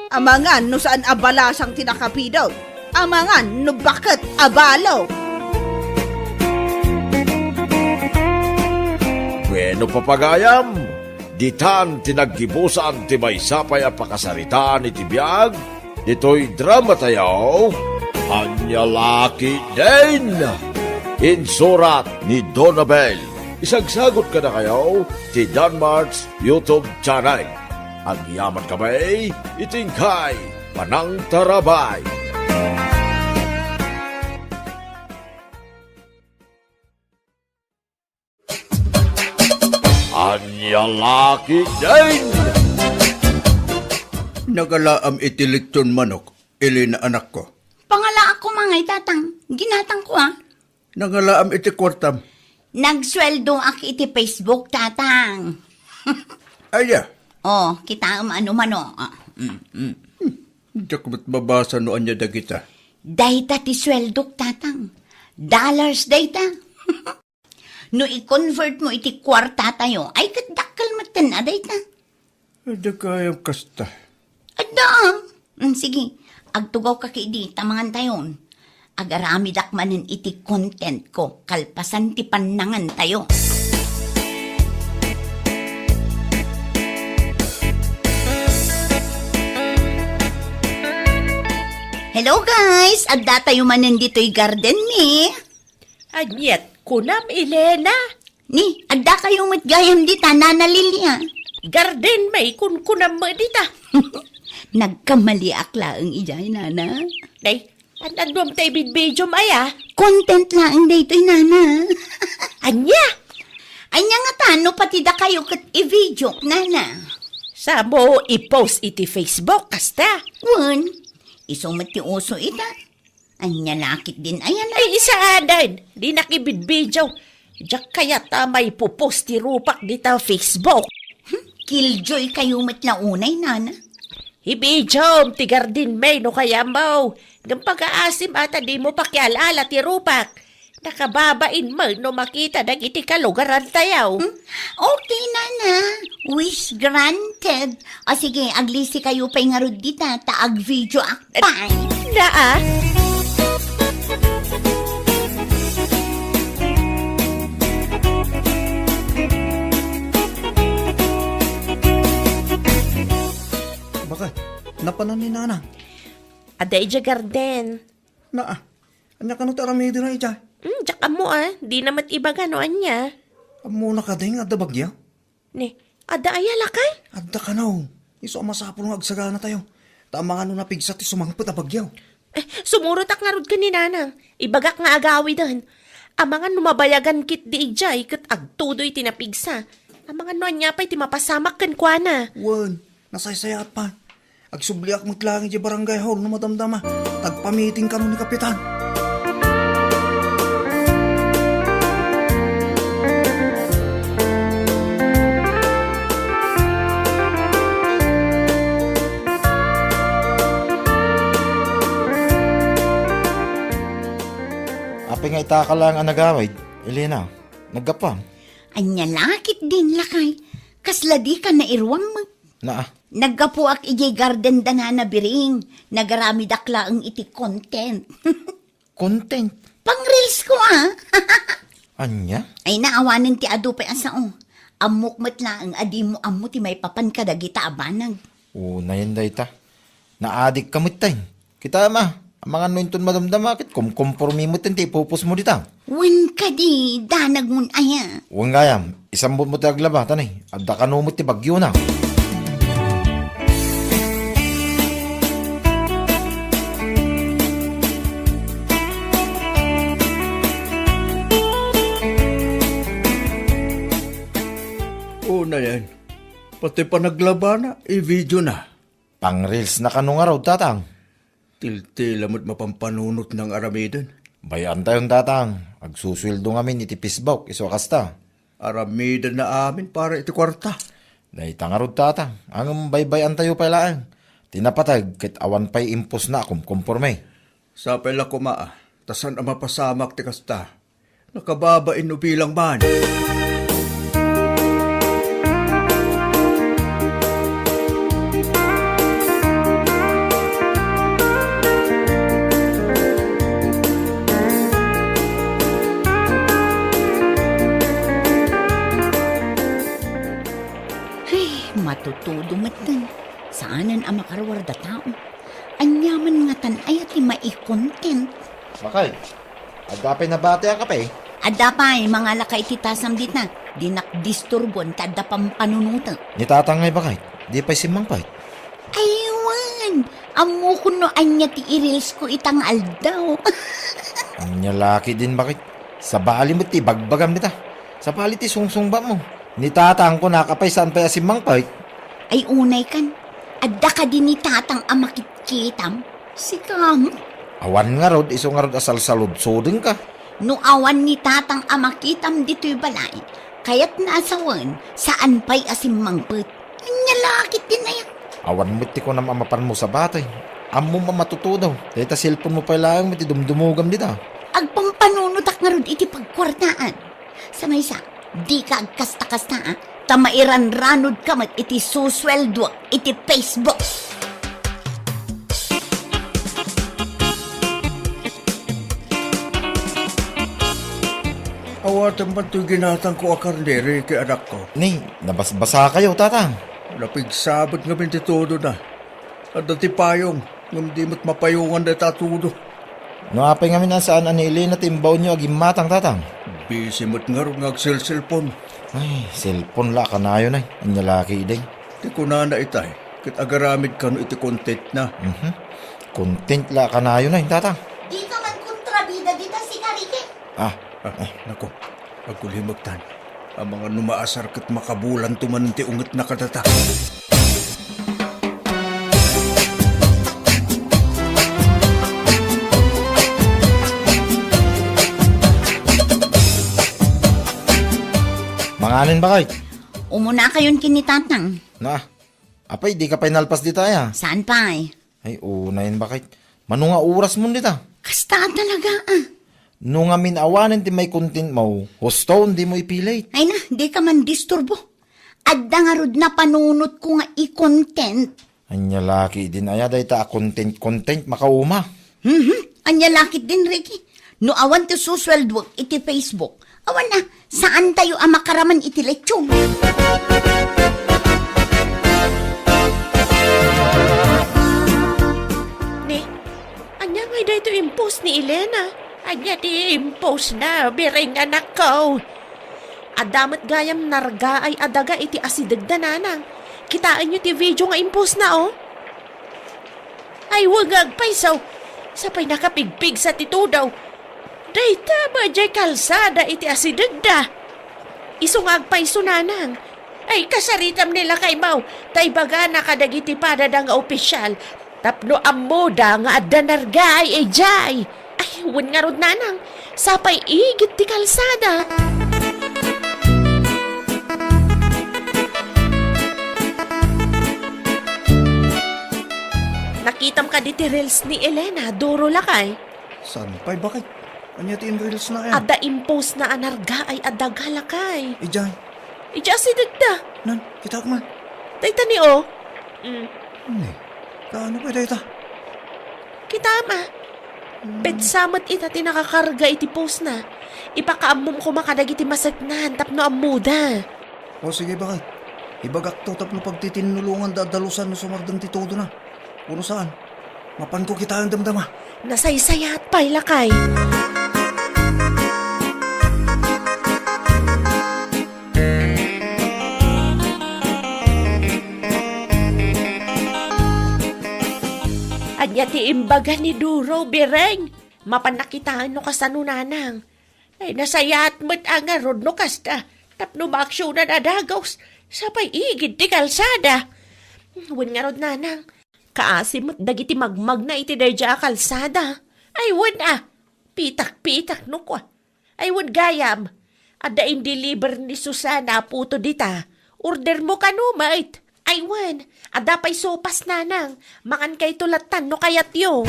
Amangan no saan a balasang ti nakapidot. Amangan no baket a balo. Bueno, papagayam, ditan ti naggibusan ti maysa pay a pakasaritaan iti biag ditoy dramatayo, Ania La Ketdin. Insurat ni Donabel. Isagsagut kadakayo ti Danmart's YouTube channel. Agyamankami iti inkay panangtarabay. Ania La Ketdin! Nagalaam iti litson manok, Elena, anakko. Pangalaak koma ngay, tatang. Ginatangko, a. Nangalaam iti kuartam. Nagsueldoak iti Facebook, tatang. Aya? Oh, kitaem a numano. Ah, mm, mm. Diak met mabasa no ania dagita. Dayta ti sueldok, tatang. Dollars dayta. No i-convert mo iti kuartatayo, ay ket dakkel metten a dayta. Adda gayam kasta. Adda, a. Mm, sige, agtugawka ketdi ta mangantayon. Agaramidak manen iti content ko kalpasan ti pannangantayo. Hello guys! Addatayo manen ditoy garden mi. Aniat kunam, Elena? Ni, addakayo met gayam dita, Nana Lilia. Garden may kunkunam met dita. Nagkamaliak laeng idiay, Nana. Day, an-anuam ta ibidbidiom aya? Content laeng daytoy, Nana. Ania? Ania ngata no pati dakayo ket i-videok, Nana? Samo i-post iti Facebook, kasta? Wen, isu met ti uso ita. Ania la ketdin aya na? Ay, isaaden. Dinak ibidbidio. Diak kayat a maipopost ti rupak dita Facebook. Killjoy kayo met la unay, nana. Ibidyoem ti garden, May, no kayatmo. Ngem pagaasim a ta dimo pakial-ala ti rupak. Nakababain met no makita dagiti kalugarantayo. Hmm? Okay, nana. Wish granted. O sige, aglisi kayo pay ngarud dita, ta agvideoak pay. Naa. Bakit? Napanan ni nana? Adda idiay garden. Naa, ania kano ti aramidena idiay? Hmm, diak ammo a, dina met ibaga no ania. Ammona kadi nga adda bagyo? Ni, adda aya lakay? Adda kano. Isu a masapul nga agsaganatayo. Ta amangan no napigsa ti sumangpet a bagyo. Eh, sumurotak ngarud ken ni nanang. Ibagak nga agawiden. Amangan no mabayagan ketdi idiay ket agtudoy ti napigsa. Amangan no ania pay ti mapasamak kenkuana. Wen, nasaysayaat pay. Agsubliak met laeng idiay barangay hall no madamdama. Tagpamiting kano ni Kapitan. Apay nga itaka laeng a nagawid, Elena? Naggapuam? Ania la ketdin, lakay? Kasla dika nairuam met. Naa. Naggapuak idiay garden da Nana Biring. Nagaramidak laeng iti content. Content? Pang-reels ko, ah. Ania? Ay, naawanen ti adu pay a sao. Ammok met laeng a dimo ammo ti maipapan kadagita a banag. Unayen dayta. Naadikka met tay. Kitaem a, amangan no inton madamdama ket kumkompormi met ti ipupos mo dita. Wen kadi, danag mon aya. Wen gayam, isambut mo ti aglaba, ta ni, adda kano met ti bagyona. Unayen, pati panaglabana, i-video na. Pang-reels na kano ngarud, Tatang? Tiltila met mapampanunot nga aramiden. Bay-antayon, Tatang. Agsusueldo ngamin iti Facebook, isu a kasta. Aramiden na amin para iti kuarta. Dayta ngarud, Tatang. Ngem baybay-antayo pay laeng. Ti napateg ket awan pay impos na a kumkomporme. Sapay la koma, ta saan a mapasamak ti kasta. Nakababain no bilang man. Ay, matutudo metten. Saanen a makaruar da tao. Aniaman ngatan aya ti mai-content? Bakay, adda pay nabati a kape? Adda pay, mangala ka iti tasam dita. Dinak disturbuan ta adda pampanunotek. Ni Tatang ngay bakay, di pay simmangpet? Ay, wen. Ammokon no ania ti i-reels ko ita nga aldaw. Ania la ketdin bakay? Sabali met ti ibagbagam dita. Sabali ti sungsungbatmo. Ni Tatang kunaka pay saan pay a simmangpet? Ay, unay kan. Adda kadi ni Tatang a makitkitam? Sika met. Awan ngarud, isu ngarud a salsaludsodenka. No awan ni Tatang a makitam ditoy balay, kayatna a sawen, saan pay a simmangpet. Ania la ketdin aya? Awan met ti kunam a mapanmo sabali. Ammom a matutudo. Dayta cellphone mo pay laeng met ti dumdumogam dita. Agpampanunotak ngarud iti pagkuartaan. Sa maysa, dika agkasta-kasta, a, ta mairanranodka met iti susueldoak iti Facebook. Awatem man toy ginatangko a karne, Ricky, anakko. Ni, nabasbasakayo, Tatang. Napigsa met ngamin ti tudona. Adda ti payong, ngem di met mapayongan dayta a tudo. No apay ngamin a saan a ni Elena ti imbaonyo a gimmatang, Tatang? Busy met ngarud nga agselselpon. Ay, cellphone la a kanayon ay. Ania la ketdin? Ti kunana itay, ket agaramid kano iti contentna. Mhm. Content la a kanayon ay, Tatang. Dika man kontrabida dita, sika, Ricky. Ah, ah, nako. Agkulimektan. Amangan no maasar ket makabulanto manen ti ungetna kadata. Manganen bakay? Umunakayon ken ni Tatang. Na, apay, dika pay nalpas dita, aya? Saan pay? Ay, unayen, baket. Mano nga orasmon dita? Kasta talaga, ah. No ngamin awanen ti maicontentmo, husto, dimo ipilit. Ay na, dika mandisturbo. Adda ngarud napanunotko nga i-content. Ania la ketdin aya dayta a content, content, makauma. Mhm. Ania la ketdin, Ricky? No awan ti susueldok iti Facebook, awan a, saantayo a makaraman iti lechon. Ni, ania ngay daytoy impost ni Elena? Ania ti impostna, Biring, anakko? Adda met gayam nargaay a daga iti asidegda, nanang. Kitaenyo ti video nga impostna, oh. Ay, wen nga agpayso. Sapay nakapigpigsa ti tudo. Dayta met diay kalsada iti asidegda. Isu nga agpayso, nanang. Ay, kasaritam ni lakaymo, ta ibagana kadagiti padada nga opisial tapno ammoda nga adda nargaay idiay. Ay, wen ngarud, nanang, sapay igid ti kalsada. Nakitam kadi ti reels ni Elena, Doro, lakay? Saan pay, baket? Ania ti in-reelsna, aya? Adda impostna a nargaay a daga, lakay. Idiay? Idiay asidegda. Nan, kitaek man. Dayta ni, oh. Mm. Ni, kaano pay dayta? Kitaem, ah. Petsa met ita ti nakakarga iti postna. Ipakaammom koma kadagiti maseknan tapno ammoda. O, sige, baket. Ibagakto tapno pagtitinnulonganda a dalusan no sumardeng ti tudona. Wenno saan? Mapanko kitaen damdama. Nasaysayaat pay, lakay. Ania ti imbaga ni Duro, Biring? Mapanna kitaen no kasano, nanang. Ay, nasayaat met a ngarud no kasta, tapno maaksionan a dagus, sapay igid ti kalsada. Wen ngarud, nanang, kaasi met dagiti magmagna iti daydiay a kalsada. Ay, wen a, pitak-pitak no kua. Ay, wen gayam, adda in-deliver ni Susana a puto dita. Ordermo kano met. Ay, wen, adda pay sopas, nanang. Mangankayto lattan no kayatyo.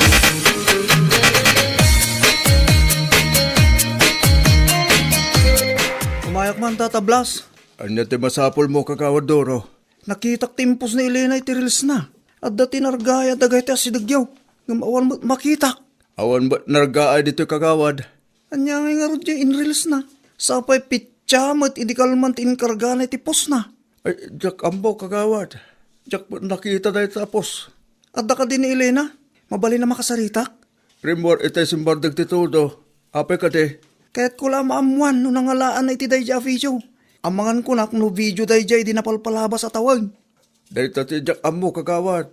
Umayak man, Tata Blas. Ania ti masapulmo, Kagawad Duro? Nakitak ti impost ni Elena iti reelsna. Adda ti nargaay a daga iti asidegyo. Ngem awan met makitak. Awan met nargaay ditoy, Kagawad. Ania ngay ngarud diay in-reelsna? Sapay petsa met idi kalman ti inkargana iti postna. Ay, diak ammo, Kagawad. Diak met nakita dayta a post. Adda kadi ni Elena? Mabalin a makasaritak? Rimmuar itay simmardeng ti tudo. Apay kadi? Kayatko la a maammoan no nangalaanna iti daydiay a video. Amangan kunak no video daydiay idi napalpalabas a tawag. Dayta ti diak ammo, Kagawad.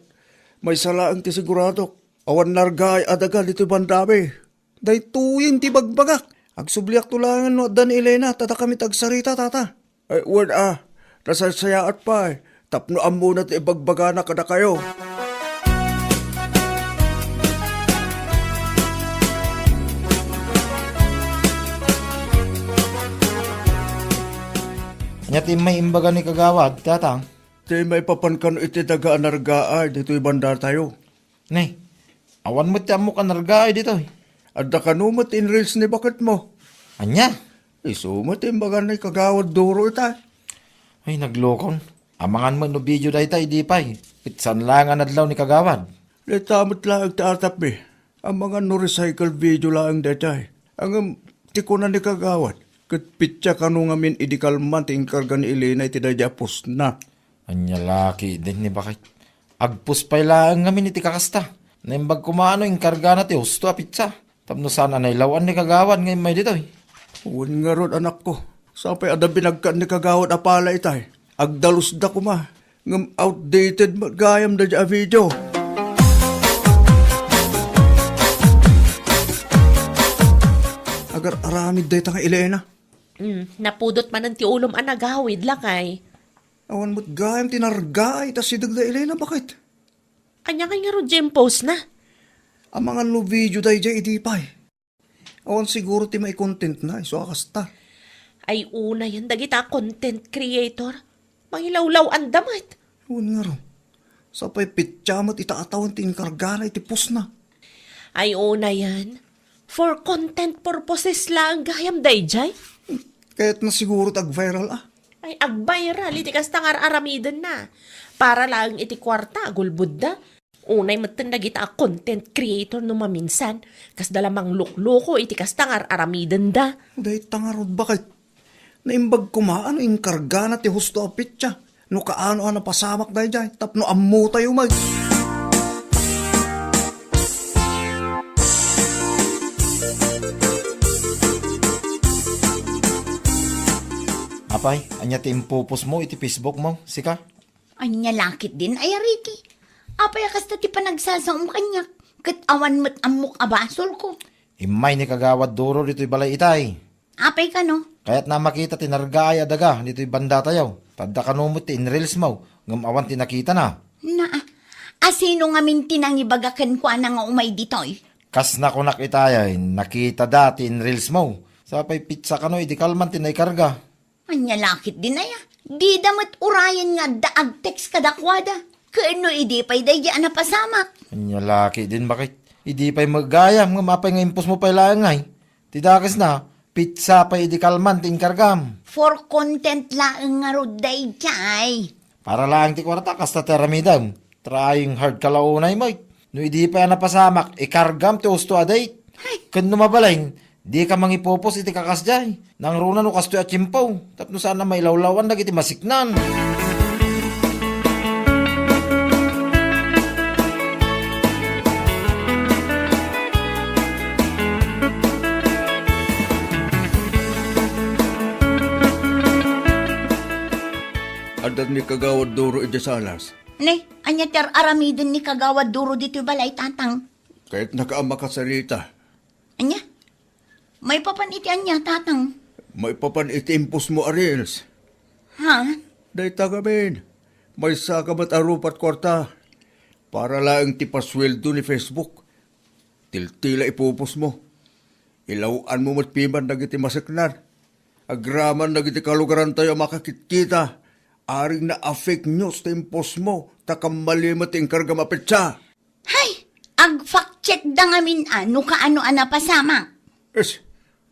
Maysa laeng ti siguradok. Awan nargaay a daga ditoy bandami. Daytoyen ti ibagbagak. Agsubliakto laengen no adda ni Elena, ta dakami ti agsarita, Tata. Ay, wen a, nasaysayaat pay, tapno ammona ti ibagbagana kadakayo. Ania ti immay imbaga ni Kagawad, Tata? Ti maipapan kano iti daga a nargaay ditoy bandatayo. Nay, awan met ti ammok a nargaay ditoy. Adda kano met ti in-reels ni baketmo. Ania? Isu met ti imbaga ni Kagawad Duro ita. Ay, naglokon. Amangan met no video dayta idi pay. Petsan laeng a nadlaw ni Kagawad. Dayta met laeng ti atapmi. Amangan no recycle video laeng daytay. Ngem ti kuna ni Kagawad, ket petsa kano ngamin idi kalman ti inkarga ni Elena iti daydiay a postna. Ania la ketdin ni baket? Agpost pay laeng ngamin iti kakasta. Naimbag koma no inkargana ti husto a petsa. Tapno saan a nailaw-an ni Kagawad nga immay ditoy. Wen ngarud, anakko. Sapay adda binagkan ni Kagawad a pala itay. Agdalusda koma. Ngem outdated met gayam daydiay a video. Agar-aramid dayta nga Elena. Mm, napudot manen ti ulom a nagawid, lakay. Awan met gayam ti nargaay ita asideg da Elena, baket? Ania ngay ngarud diay impostna? Amangan no video daydiay idi pay. Awan siguro ti maicontentna, isu a kasta. Ay, unayen dagita a content creator. Mangilawlaw-anda met. Wen ngarud, sapay petsa met ita a tawen ti inkargana iti postna. Ay, unayen, for content purposes laeng gayam daydiay. Kayatna siguro ti ag-viral, ah. Ay, ag-viral iti kasta nga ar-aramidenna. Para laeng iti kuarta, agulbodda. Unay metten dagita a content creator no maminsan, kasda la manglukloko iti kasta nga ar-aramidenda. Dayta ngarud, baket. Naimbag koma no inkargana ti husto a petsa. No kaano a napasamak daydiay, tapno ammotayo met. Apay, ania ti impupos mo iti Facebook mo, sika? Ania la ketdin, ay, Ricky? Apay a kasta ti panagsasaom kaniak, ket awan met ammok a basolko? Immay ni Kagawad Duro ditoy balay itay. Apay kano? Kayatna a makita ti nargaay a daga ditoy bandatayo. Ta adda kano met ti in-reels mo, ngem awan ti nakitana. Naa, a sino ngamin ti nangibaga kenkuana nga umay ditoy? Kas nakunak itay, nakitada ti in-reels mo. Sapay petsa kano idi kalman ti naikarga. Ania la ketdin aya? Dida met urayen nga adda ag-text kadakuada. Ken no idi pay daydi a napasamak. Ania la ketdin, baket. Idi pay met gayam, ngem apay nga impos mo pay laeng ngay? Ti dakesna, petsa pay idi kalman ti inkargam. For content laeng ngarud daydiay. Para laeng ti kuarta, kasta ti aramidem. Trying hard ka la unay met. No idi pay a napasamak, ikargam ti husto a date. Ay. Ken no mabalin, dika mangipupos iti kakasdiay. Nangruna no kastoy a tiempo, tapno saan a mailawlawan dagiti masiknan. Adda ni Kagawad Duro idiay salas. Ne, ania ti ar-aramiden ni Kagawad Duro ditoy balay, Tatang? Kayatnaka a makasarita. Ania? Maipapan iti ania, Tatang? Maipapan iti impos mo a reels. Ha? Dayta ngamin, maysaka met a rupa't kuarta. Para laeng ti pasueldo ni Facebook. Tiltila ipupos mo. Ilaw-an mo met piman dagiti maseknan. Agraman dagiti kalugarantayo a makakitkita. Aring na a fake news ti impos mo, ta kammali met ti inkargam a petsa. Hay! Ag-fact check da ngamin a no kaano a napasamak. Es,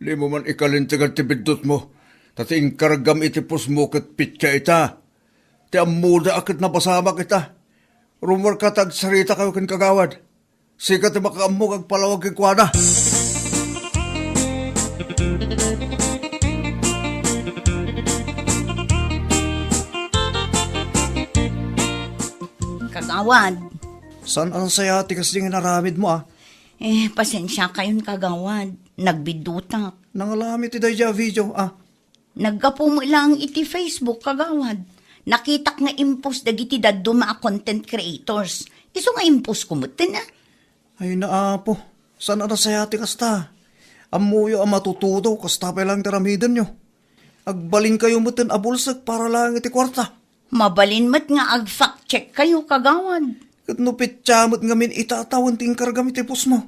dimo man ikalintegan ti biddutmo, ta ti inkargam iti postmo ket petsa ita. Ti ammoda a ket napasamak ita. Rummuarka ta agsarita kayo ken kagawad. Sika ti makaammo nga agpalawag kenkuana. Kagawad. Saan a nasaya ti kasdi nga inaramidmo, ah? Eh, pasensiakayon, kagawad. Nagbiddutak. Nangalami ti daydiay a video, ah. Naggapu met laeng iti Facebook, kagawad. Nakitak nga impos dagiti dadduma a content creators. Isu nga imposko metten, ah. Ay, naapo. Saan a nasaya ti kasta? Ammoyo a matutudo, kasta pay laeng ti aramidenyo. Agbalinkayo metten a bulsek para laeng iti kuarta. Mabalin met nga ag-fact check kayo, kagawad. Ket no petsa met ngamin ita a tawen ti inkargam iti postmo?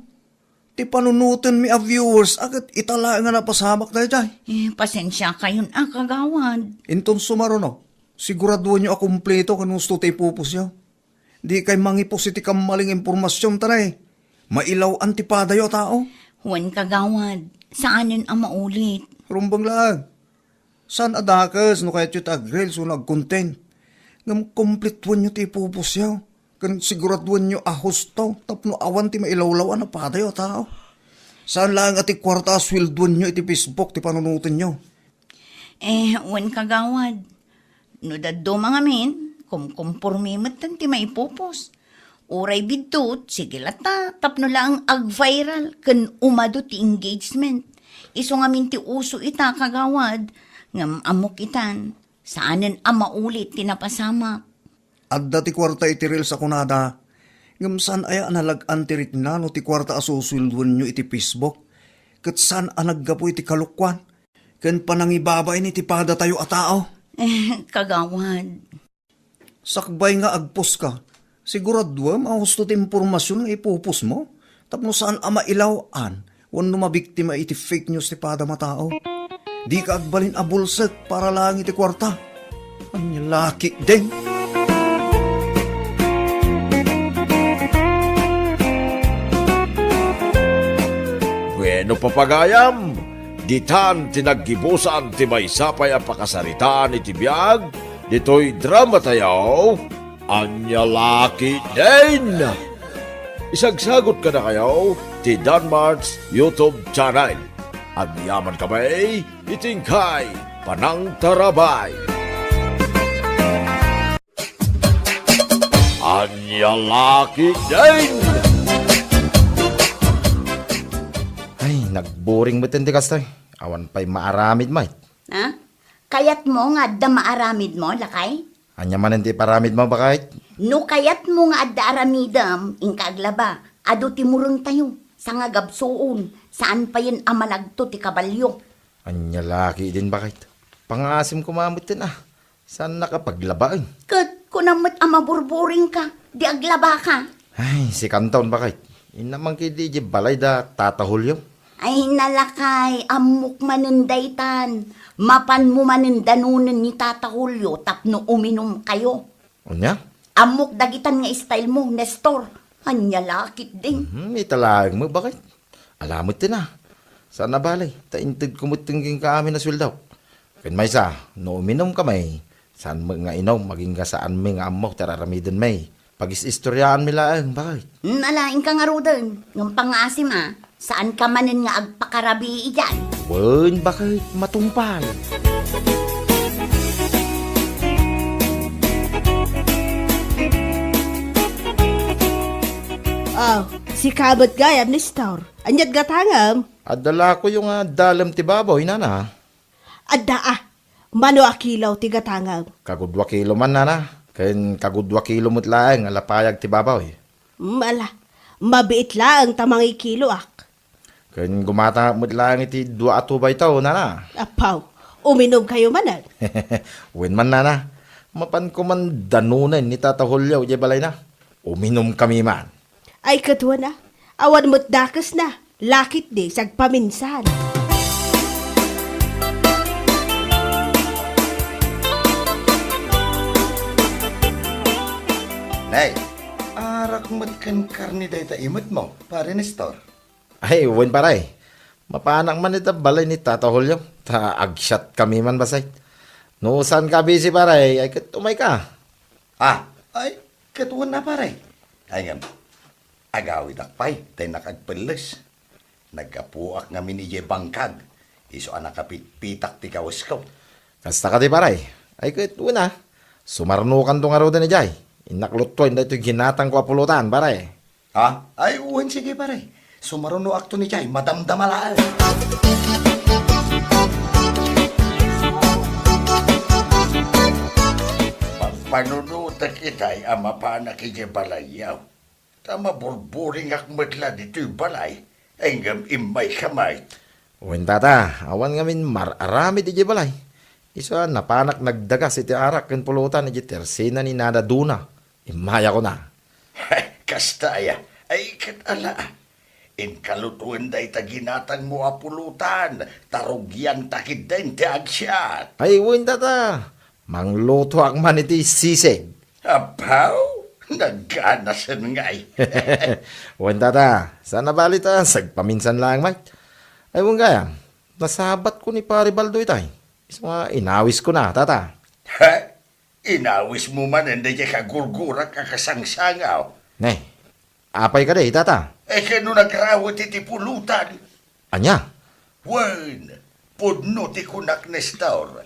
Ti panunotenmi a viewers a ket ita laeng a napasamak daydiay. Eh, pasensiakayon a, kagawad. Inton sumaruno, siguraduenyo a kumpleto ken husto ti ipupusyo. Dikay mangipos iti kammaling impormasion ta ne, mailaw-an ti padayo a tao. Wen, kagawad, saanen a maulit. Rumbeng laeng. Saan a dakes no kayatyo ti ag-reels wenno ag-content. Ngem kumpletuenyo ti ipupusyo, ken siguraduenyo a husto tapno awan ti mailawlaw-an a padayo a tao. Saan laeng a ti kuarta a sueldoenyo iti Facebook ti panunotenyo. Eh, wen, kagawad. No dadduma ngamin, kumkumpormi metten ti maipupos. Uray biddut, sige latta, tapno laeng ag-viral ken umadu ti engagement. Isu ngamin ti uso ita, kagawad, ngem ammok itan, saanen a maulit ti napasamak. Adda ti kuarta iti reels a kunada, ngem saan aya a nalag-an ti rikna no ti kuarta a susueldoenyo iti Facebook, ket saan a naggapu iti kalokuan ken panangibabain iti padatayo a tao. Eh, kagawad. Sakbay nga agpost ka, siguraduem a husto ti impormasion nga ipupos mo tapno saan a mailaw-an wenno mabiktima iti fake news ti padam a tao. Dika agbalin a bulsek para laeng iti kuarta. Ania la ketdin? Bueno, papagayam, ditan ti naggibusan ti maysa pay a pakasaritaan iti biag ditoy dramatayo, Ania la ketdin? Isagsagut kadakayo ti Danmart's YouTube channel. Agyamankami iti inkay panangtarabay. Ania la ketdin? Ay, nagboring metten ti kastoy. Awan pay maaramid met. Ha? Kayatmo nga adda maaramidmo, lakay? Ania manen ti iparamidmo, baket? No kayatmo nga adda aramidem, inka aglaba. Adu ti murengtayo, sangagabsuon, saan payen a managto ti kabalio. Ania la ketdin, baket? Pangaasim koma metten, ah. Saannaka paglabaen. Ket kunam met a maburburingka, di aglabaka. Ay, sikanton, baket. Innak man ketdi idiay balay da Tata Julio. Ay, nalakay, ammok manen daytan. Mapanmo manen danonen ni Tata Julio tapno uminumkayo. Ania? Ammok dagitan nga style mo, Nestor. Ania la ketdin? Mhm, ita laeng met, baket. Ala metten a. Saan a bale, ta intedko metten kenka amin a sueldok. Ken maysa, no uminumkami, saan met nga inum, agingga saanmi nga ammo ti ar-aramidenmi. Pagis-istoriaanmi laeng, baket. Hmm, ala, inka ngaruden. Ngem pangaasim a, saanka manen nga agpakarabii idiay. Wen, baket, matungpal. Oh, sika met gayam, Nestor. Ania't gatangem? Adda lakoyo nga dalem ti baboy, nana. Adda a, mano a kilo ti gatangem? Kagudua kilo man, nana. Ken kagudua kilo met laeng a lapayag ti baboy. Mm, ala, mabiit laeng ta mangikiloak. Ken gumatangak met laeng iti dua a tubayto, nana. Apaw, uminumkayo manen? Wen man, nana. Mapanko man danonen ni Tata Julio idiay balayna. Uminumkami man. Ay, ket wen a, awan met dakesna, la ketdi sagpaminsan. Nay, arak met ken karne dayta imetmo, Pare Nestor. Ay, wen, pare. Mapanak man ita balay ni Tata Julio, ta agsiatkami man bassit. No saanka a busy, pare, ay ket umayka. Ah, ay, ket wen a, pare. Ay ngem, agawidak pay ta innak agpelles. Naggapuak ngamin idiay bangkag, isu a nakapitpitak ti kawesko. Kasta kadi, pare? Ay ket wen a, sumarunokanto ngaruden idiay. Innak lutuen daytoy ginatangko a pulutan, pare. Ha? Ay, wen, sige, pare. Sumarunoakton idiay, madamdama laeng. Pampanunotek itay a mapanak idiay balayyo. Ta maburburingak met la ditoy balay, ngem immayka met. Wen, tata, awan ngamin mar-aramid idiay balay. Isu a napanak nagdagas iti arak ken pulutan idiay tersena ni Nana Duna. Immayakon a. Kasta aya? Ay, ket ala. Inka lutuen dayta ginatangmo a pulutan, ta rugianta ketdin ti agsiat. Ay, wen, tata. Manglutoak man iti sisig. Apaw, nagganasen ngay. Wen, tata, saan a bale ta sagpaminsan laeng met. Ay, wen gayam, nasabatko ni Pare Baldo itay. Isu nga inawiskona, tata. He? Inawismo manen daydiay kagurgurak a kasangsangaw? Ne, apay kadi, tata? E, ket no nagrawet iti pulutan? Ania? Wen, pudno ti kunak, Nestor.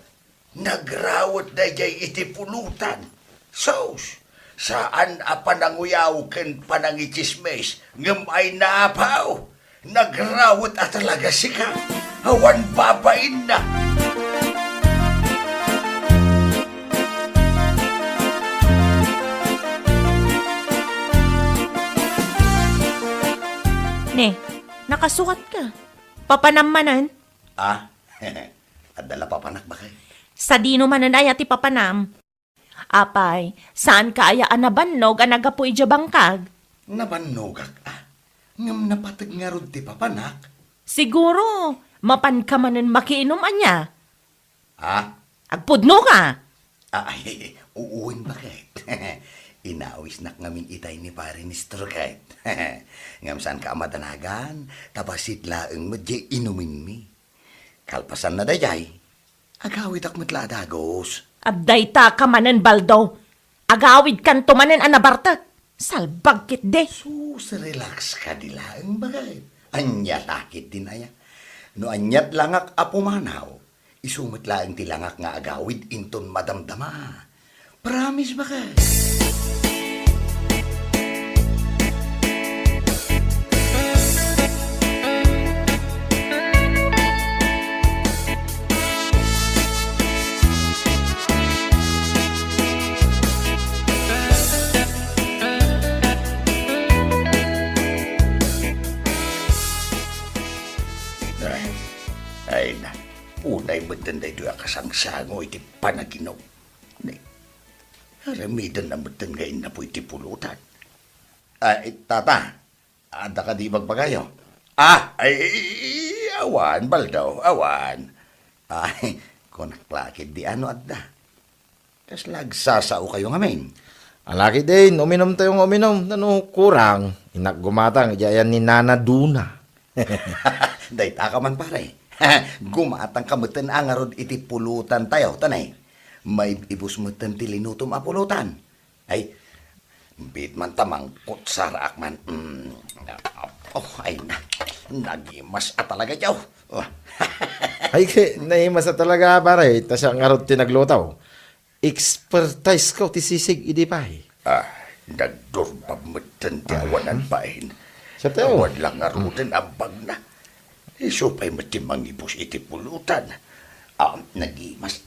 Nagrawet daydiay iti pulutan. Sus, saan a pananguyaw ken panangitsismis, ngem ay naapaw, nagrawet a talaga sika. Awan babainna. Ne, nakasukatka. Papanam manen? Ah, adda la papanak, baket. Sadino manen aya ti papanam? Apay, saanka aya a nabannog a naggapu idiay bangkag? Nabannogak, ah. Ngem napateg ngarud ti papanak. Siguro, mapanka manen makiinum ania? Ah? Agpudnoka! Ay, wen, baket. Inawisnak ngamin itay ni Pare Nestor ket. Ngem saanka a madanagan, ta bassit laeng met jay inumenmi. Kalpasanna dayjay, agawidak met la a dagus. Adda dayta ka manen, Baldo. Agawidkanto manen a nabartek. Salbag ketdi. Sus, relax kadi laeng, baket. Ania la ketdin aya? No aniat langak a pumanaw, isu met laeng ti langak nga agawid inton madamdama. Promise, baket. Ay, ay na. Unay metten daytoy a kasangsango iti panaginum. Ni, aramidenna metten nga innapoy ti pulutan. Ay, tata, adda kadi ibagbagayo? Ah, ay, awan, Baldo, awan. Ay, kunak la ketdi no adda. Kasla agsasaokayo ngamin? Ala ketdin, uminumtayo nga uminum, no kurang, innak gumatang, idiay ayan ni Nana Duna. Dayta ka man, pare. Gumatangka metten a ngarud iti pulutantayo, ta ne, maib-ibus metten ti linutom a pulutan. Ay, biit man ta mangkutsaraak man. Mm. Oh, ay na. Nagimas a talaga, Joe. Oh. Ay, ke, naimas a talaga, pare. Ta siak ngarud ti nagluto. Expertise ko ti sisig idi pay. Ah, nagdurbab metten ti awanan bain. Siak, Teo. Awan la ngaruden a bagna. Isu pay met ti mangibus iti pulutan. Ah, nagimas.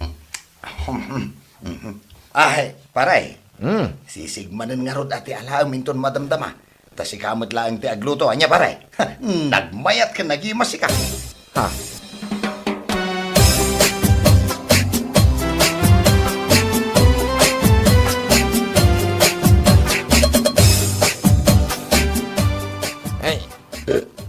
Ah, pare. Hmm. Sisig manen ngarud a ti alaem inton madamdama. Ta sika met laeng ti agluto. Ania, pare? Nagmayat ken nagimas sika. Ha. Ay,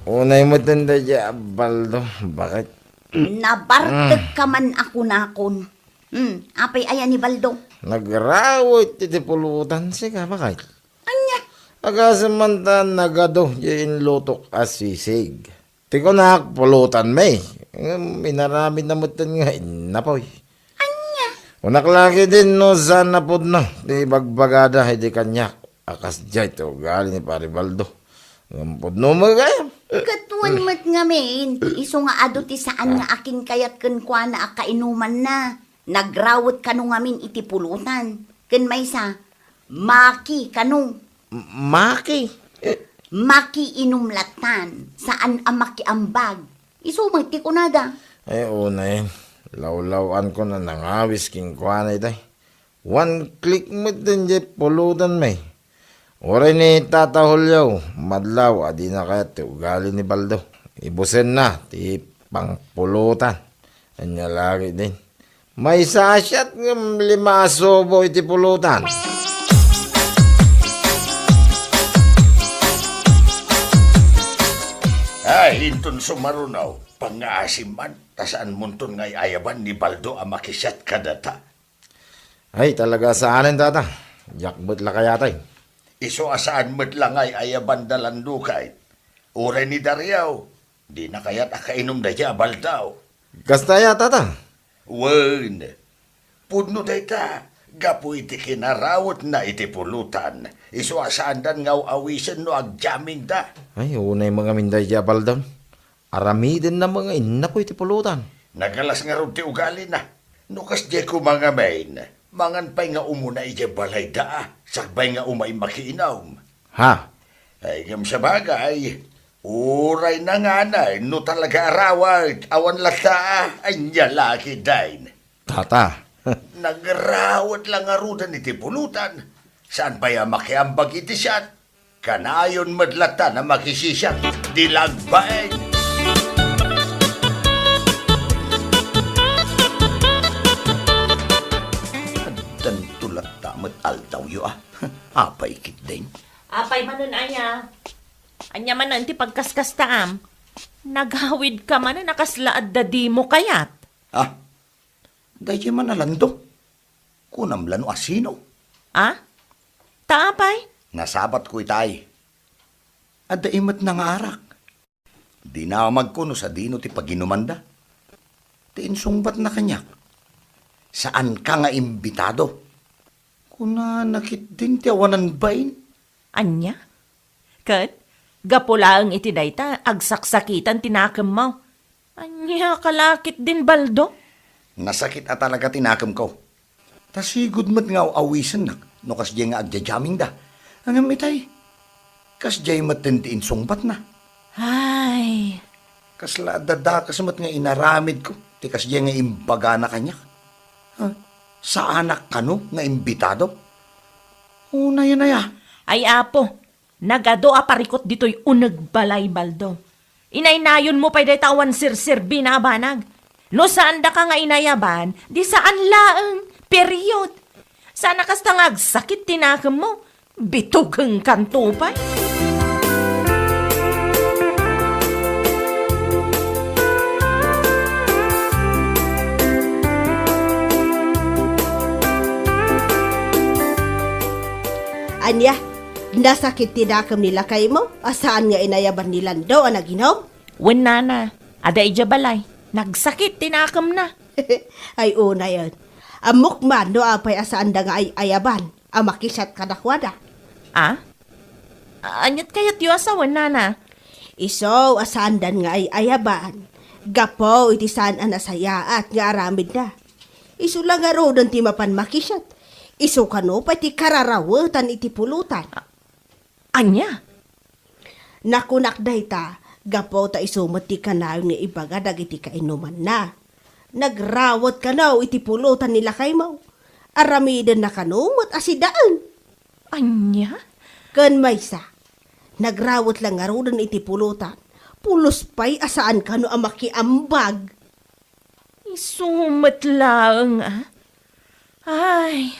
unay metten daydiay a Baldo. Bakit? Nabartek ka man a kunakon. Hmm, apay aya ni Baldo? Nagrawet iti pulutan sika, bakit? Ania? Agasem man ta nagadu diay inlutok a sisig. Ti kunak, pulutanmi. Ngem inaramidna metten nga innapoy. Ania? Kunak la ketdin no saan a pudno ti ibagbagada idi kaniak a kasdiay ti ugali ni Pare Baldo. Ngem pudno met gayam. Ket wen met ngamin, isu nga adu ti saan nga akinkayat kenkuana a kainumanna. Nagrawet kano ngamin iti pulutan. Ken maysa, maki kano. M-, maki? Eh. Makiinum lattan, saan a makiambag. Isu met ti kunada. Ay, unay, lawlaw-ankon a nangawis kenkuana itay. One click met diay pulutanmi. Uray ni Tata Julio, madlaw a dina kayat ti ugali ni Baldo. Ibusenna ti pangpulutan. Ania la ketdin. Maysa a siat ngem lima a subo iti pulutan. Ay, inton sumaruno, pangngaasim man, ta saanmonton nga ay-ayaban ni Baldo a makisiat kadata. Ay, talaga saanen, tata. Diak met la kayatay. Isu a saan met la nga ay-ayaban da landukay. Uray ni Dario, dina kayat a kainum daydiay a Baldo. Kasta aya, tata? Wen, pudno dayta, gapu iti kinarawetna iti pulutan. Isu a saandan nga aw-awisen no agdiamingda. Ay, unay met ngamin daydiay a Baldo. Aramidenna met nga innapoy ti pulutan. Nagalas ngarud ti ugalina. No kasdiay koma ngamin, mangan pay nga umuna idiay balayda, sakbay nga umay makiinum. Ha? Ay, ngem sabagay, uray nanganay, no talaga arawet, awan latta, ania la ketdin. Tata. Nagrawet la ngaruden iti pulutan. Saan pay a makiambag iti siat? Kanayon met latta a makisisiat di lagbaen. Addanto latta met altawyo, a. Apay ketdin? Apay manen aya? Ania manen ti pagkaskastaam? Nagawidka manen a kasla adda dimo kayat? Ah, daydiay man a landok. Kunam la no asino? A? Ta apay? Nasabatko itay. Adda imet na nga arak. Dinamagko no sadino ti paginumanda. Ti insungbatna kaniak, "Saanka nga imbitado." Kunana ketdin ti awanan bain. Ania? Ket, gapu laeng iti dayta, agsaksakitan ti nakemmo. Ania ka la ketdin, Baldo? Nasakit a talaga ti nakemko. Ta sigud met nga aw-awisennak no kasdiay nga agjajammingda. Ngem itay, kasdiay metten ti insungbatna. Ay. Kasla adda dakes met nga inaramidko ti kasdiay nga imbagana kaniak. Ha? Saanak kano nga imbitado? Unayen aya. Ay, Apo, nagadu a parikut ditoy uneg balay, Baldo. Inaynayonmo pay dayta awan serserbina a banag. No saandaka nga inayaban, di saan laeng, period. Saan a kasta nga agsakit ti nakemmo. Bitugengkanto pay. Ania, nasakit ti nakem ni lakaymo a saan nga inayaban ni Lando a naginom? Wen, nana, adda idiay balay. Nagsakit ti nakemna. Ay, unayen. Ammok man no apay a saanda nga ay-ayaban a makisiat kadakuada. A? Aniat kayatyo a sawen, nana? Isu a saandan nga ay-ayaban, gapu iti saan a nasayaat nga aramidna. Isu la ngaruden ti mapan makisiat. Isu kano pay ti kararawetan iti pulotan. A-, ania? Nakunak dayta, gapu ta isu met ti kanayon nga ibaga dagiti kainumanna. Nagrawet kano iti pulotan ni lakaymo. Aramidenna kano met a sidaen. Ania? Ken maysa, nagrawet la ngaruden iti pulotan. Pulos pay a saan kano a makiambag. Isu met laeng, a? Ay,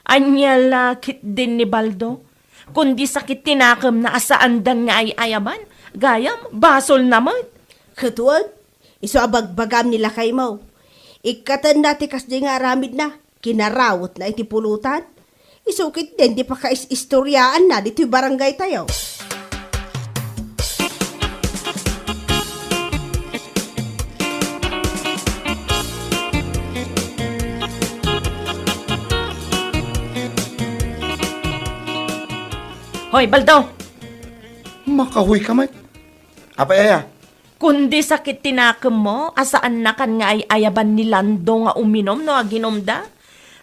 ania la ketdin ni Baldo? Kundi sakit ti nakemna a saandan nga ay-ayaban, gayam, basolna met. Ket wen, isu a bagbagam ni lakaymo. Ikkatenna ti kasdi nga aramidna, kinarawetna iti pulotan. Isu ketdin ti pakais-istoriaanna ditoy barangaytayo. Hoy, Baldo! Makahuy ka met. Apay aya? Kundi sakit ti nakemmo a saannakan nga ay-ayaban ni Lando nga uminom no aginumda.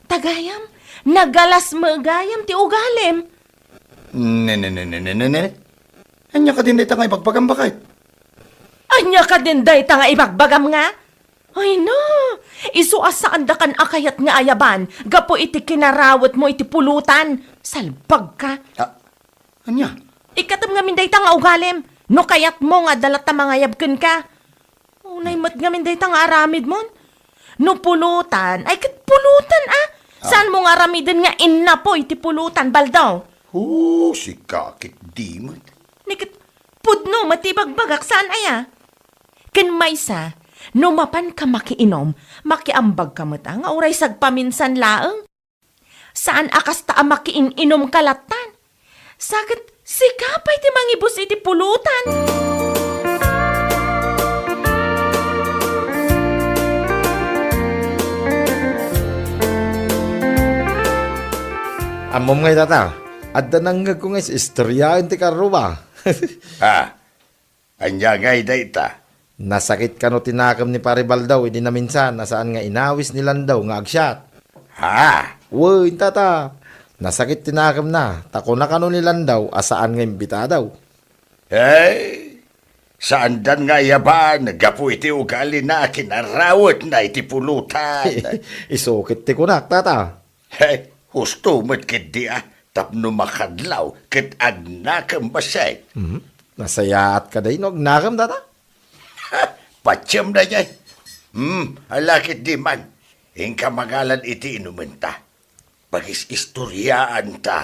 Ta gayam, nagalas met gayam ti ugalim. Ne, ne, ne, ne, ne, ne, ne. Ania kadin dayta nga ibagbagam, baket? Ania kadin dayta nga ibagbagam nga? Ay na, isu a saandakan a kayat nga ayaban gapu iti kinarawetmo iti pulotan. Salbagka. Ah, ania? Ikkatem ngamin dayta nga ugalim. No kayatmo nga adda latta mangayab kenka. Unay met ngamin dayta nga aramidmon. No pulotan, ay ket pulotan, a. Ah. Saanmo nga aramiden nga innapo iti pulotan, Baldo? Hu, sika ket di met. Ni ket pudno met ti ibagbagak, saan aya? Ken maysa, no mapanka makiinom, makiambagka met, a, nga uray sagpaminsan laeng. Saan a kasta a makiin-inomka lattan. Sa ket sika pay ti mangibus iti pulotan. Ammom ngay, tata, adda nangngegko nga is-istoriaen ti karrua. Ah, ania ngay dayta? Nasakit kano ti nakem ni Pare Baldaw idi naminsan a saan nga inawis ni Landaw nga agsiat? Ha? Wen, tata. Nasakit ti nakemna, ta kuna kano ni Landaw a saan nga imbitado. Hey, saandan nga ayaban gapu iti ugalina a kinarawetna iti pulotan. Isu ket ti kunak, tata. Hey, husto met ketdi a, tapno makadlaw ket agnakem bassit. Mhm. Nasayaat kadi no agnakem, tata? Patiem daydiay. Hmm, ala ketdi man. Inka mangalan iti inumenta. Pagis-istoriaanta.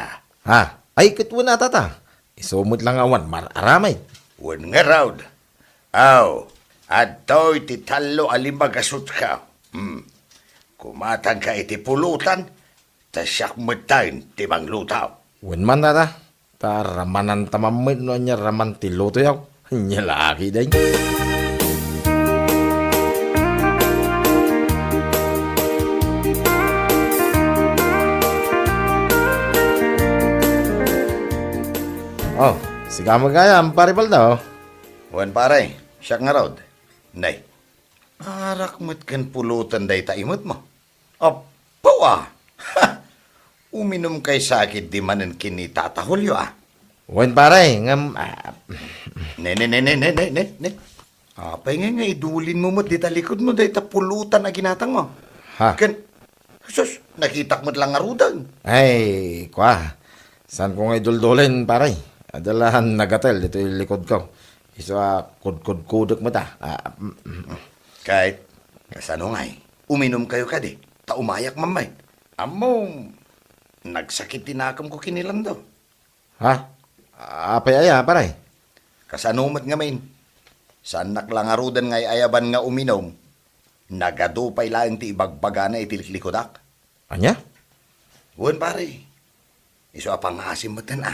Ha? Ay, ket wen a, tata. Isu met la nga awan mar-aramid. Wen ngarud. Aw, adtoy ti tallo a limagasotka. Hmm. Kumatangka iti pulotan, Ta siak metten ti mangluto. Wen man, tata. Ta ramananta man met no ania raman ti lutoyo. Ania la ketdin. Oh, sika met gayam, Pare Baldo. Wen, pare, siak ngarud. Nay, arak met ken pulutan dayta imetmo. Apo, a! Ha! Uminumkay sa ketdi manen ken ni Tata Julio, a. Wen, pare, ngem, a. Ne, ne, ne, ne, ne, ne, ne, ne. Apay ngay nga idulinmo met dita likodmo dayta pulutan a ginatangmo? Ha? Ken, sus, nakitak met la ngaruden. Ay, kua. Saanko nga iduldulen, pare. Adda la nagatel ditoy likodko. Isu a kudkudkudek met, a. A, mm, mm. Ket, kasano ngay? Uminumkayo kadi, ta umayak man met. Ammom, nagsakit ti nakemko ken ni Lando. Ha? Apay aya, pare? Kasano met ngamin? Saannak la ngaruden nga ay-ayaban nga uminum. Nagadu pay laeng ti ibagbagana iti liklikudak. Ania? Wen, pare. Isu a pangngaasim metten, a.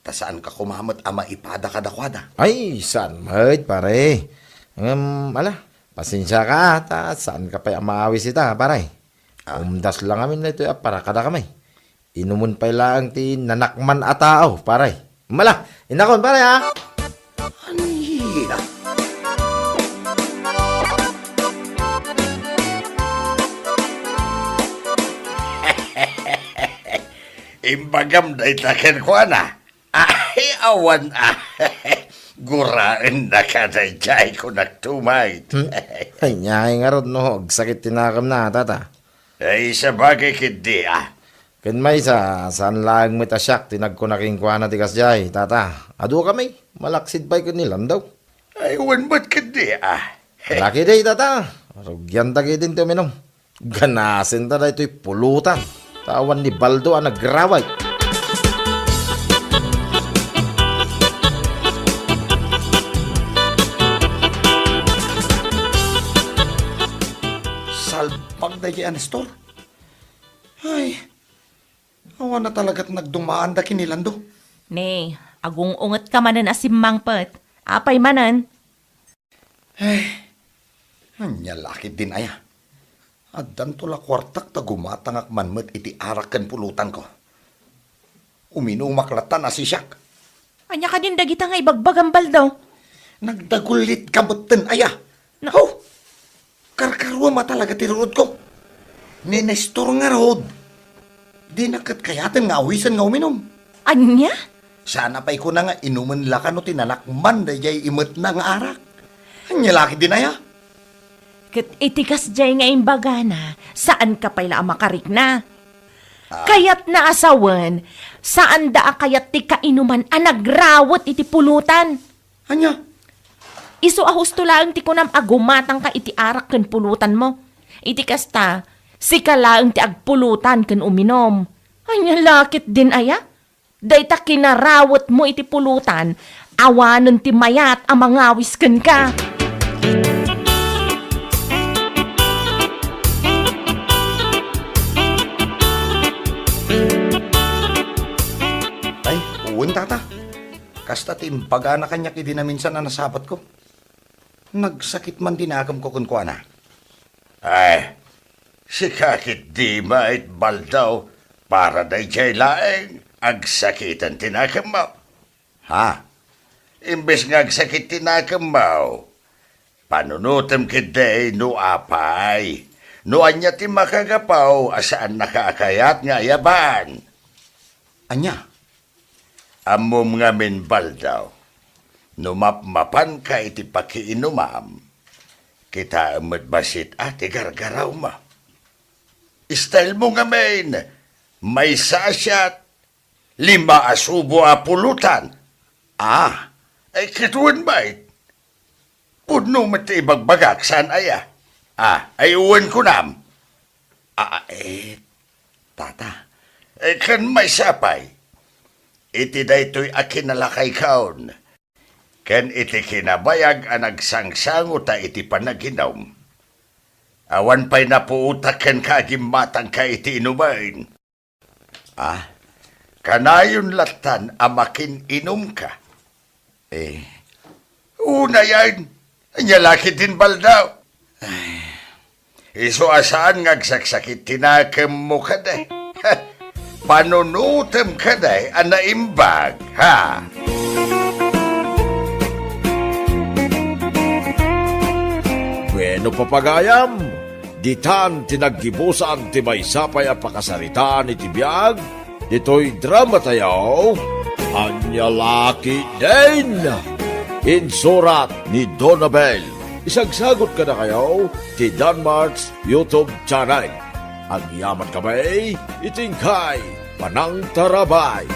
Ta saanka koma met a maipada kadakuada. Ay, saan met, pare. Ngem, ala, pasensiaka, a, ta saanka pay a maawis ita, pare. A. Umdas la ngamin daytoy a para kadakami. Inumen pay laeng ti nanakman a tao, pare. Mala, innakon, pare, a. Ania? Imbagam dayta kenkuana. Ay, awan, a. Guraennaka daydiay, kunak tumayt. Hmm? Ay, ania ngarud no agsakit ti nakemna, tata? Ay, sabagay ketdi, a. Ken maysa, saan laeng met a siak ti nagkuna kenkuana ti kasdiay, tata. Adukami, malaksid pay ken ni Lando. Ay, wen met ketdi, a. Lakidi, tata. Rugianta ketdin ti uminum. Ganasenta daytoy pulutan. Ta awan ni Baldo a nagraway. Salpag daydiay a Nestor. Ay, awan a talagat nagdumaanda ken ni Lando. Ne, agung-ungetka manen a simmangpet. Apay manen? Ay, ania la ketdin aya? Addanto la kuartak ta gumatangak man met iti arak ken pulutanko. Uminumak latta a sisiak. Ania kadin dagita nga ibagbagam, Baldo? Nagdagullitka metten aya? Na- Haw! Karkaruam a talaga ti rurutko. Ni Nestor ngarud, dina ket kayaten nga awisen nga uminum. Ania? Saan a pay kuna nga inumen la kano ti nanakman daydiay imetna nga arak. Ania la ketdin aya? Ket iti kasdiay nga imbagana, saanka pay la a makarikna. Ah. Kayatna a sawen, saanda a kayat ti kainuman a nagrawet iti pulutan. Ania? Isu a husto laeng ti kunam a gumatangka iti arak ken pulutanmo. Iti kasta, sika laeng ti agpulutan ken uminum. Ania la ketdin aya? Dayta kinarawetmo iti pulutan, awanen ti mayat a mangawis kenka. Ay, wen, tata. Kasta ti imbagana kaniak idi naminsan a nasapatko. Nagsakit man ti nakemko kenkuana. Ay, sika ketdi met, Baldo, para daydiay laeng agsakiten ti nakemmo. Ha? Imbes nga agsakit ti nakemmo, panunotem ketdi no apay, no ania ti makagapu a saannaka a kayat nga ayaban. Ania? Ammom ngamin, Baldo, no mapmapanka iti pakiinumam, kitaem met bassit a ti gargarawmo. Stylemo ngamin, maysa a shot, lima a subo a pulutan. Ah, ay, ket wen met. Pudno met ti ibagbagak, saan aya? Ah, ay, wen kunam. Ah, eh, tata. Eh, ken maysa pay, iti daytoy a kinalakaykon, ken iti kinabayag a nagsangsango ta iti panaginum, awan pay napuotak kenka a gimmatangka iti inumen. Ah, kanayon lattan a makin-inumka. Eh, unayan, ania la ketdin baldaw? Ay, isu a saan nga agsaksakit ti nakemmo kadi. Panunutem kadi a naimbag, ha? Bueno, papagayam, ditan ti naggibusan ti maysa pay a pakasaritaan iti biag ditoy drama tayo, Ania la ketdin? Insurat ni Donabel. Isagsagot kadakayo ti Danmart's YouTube channel. Agyaman kami iti inkay panangtarabay.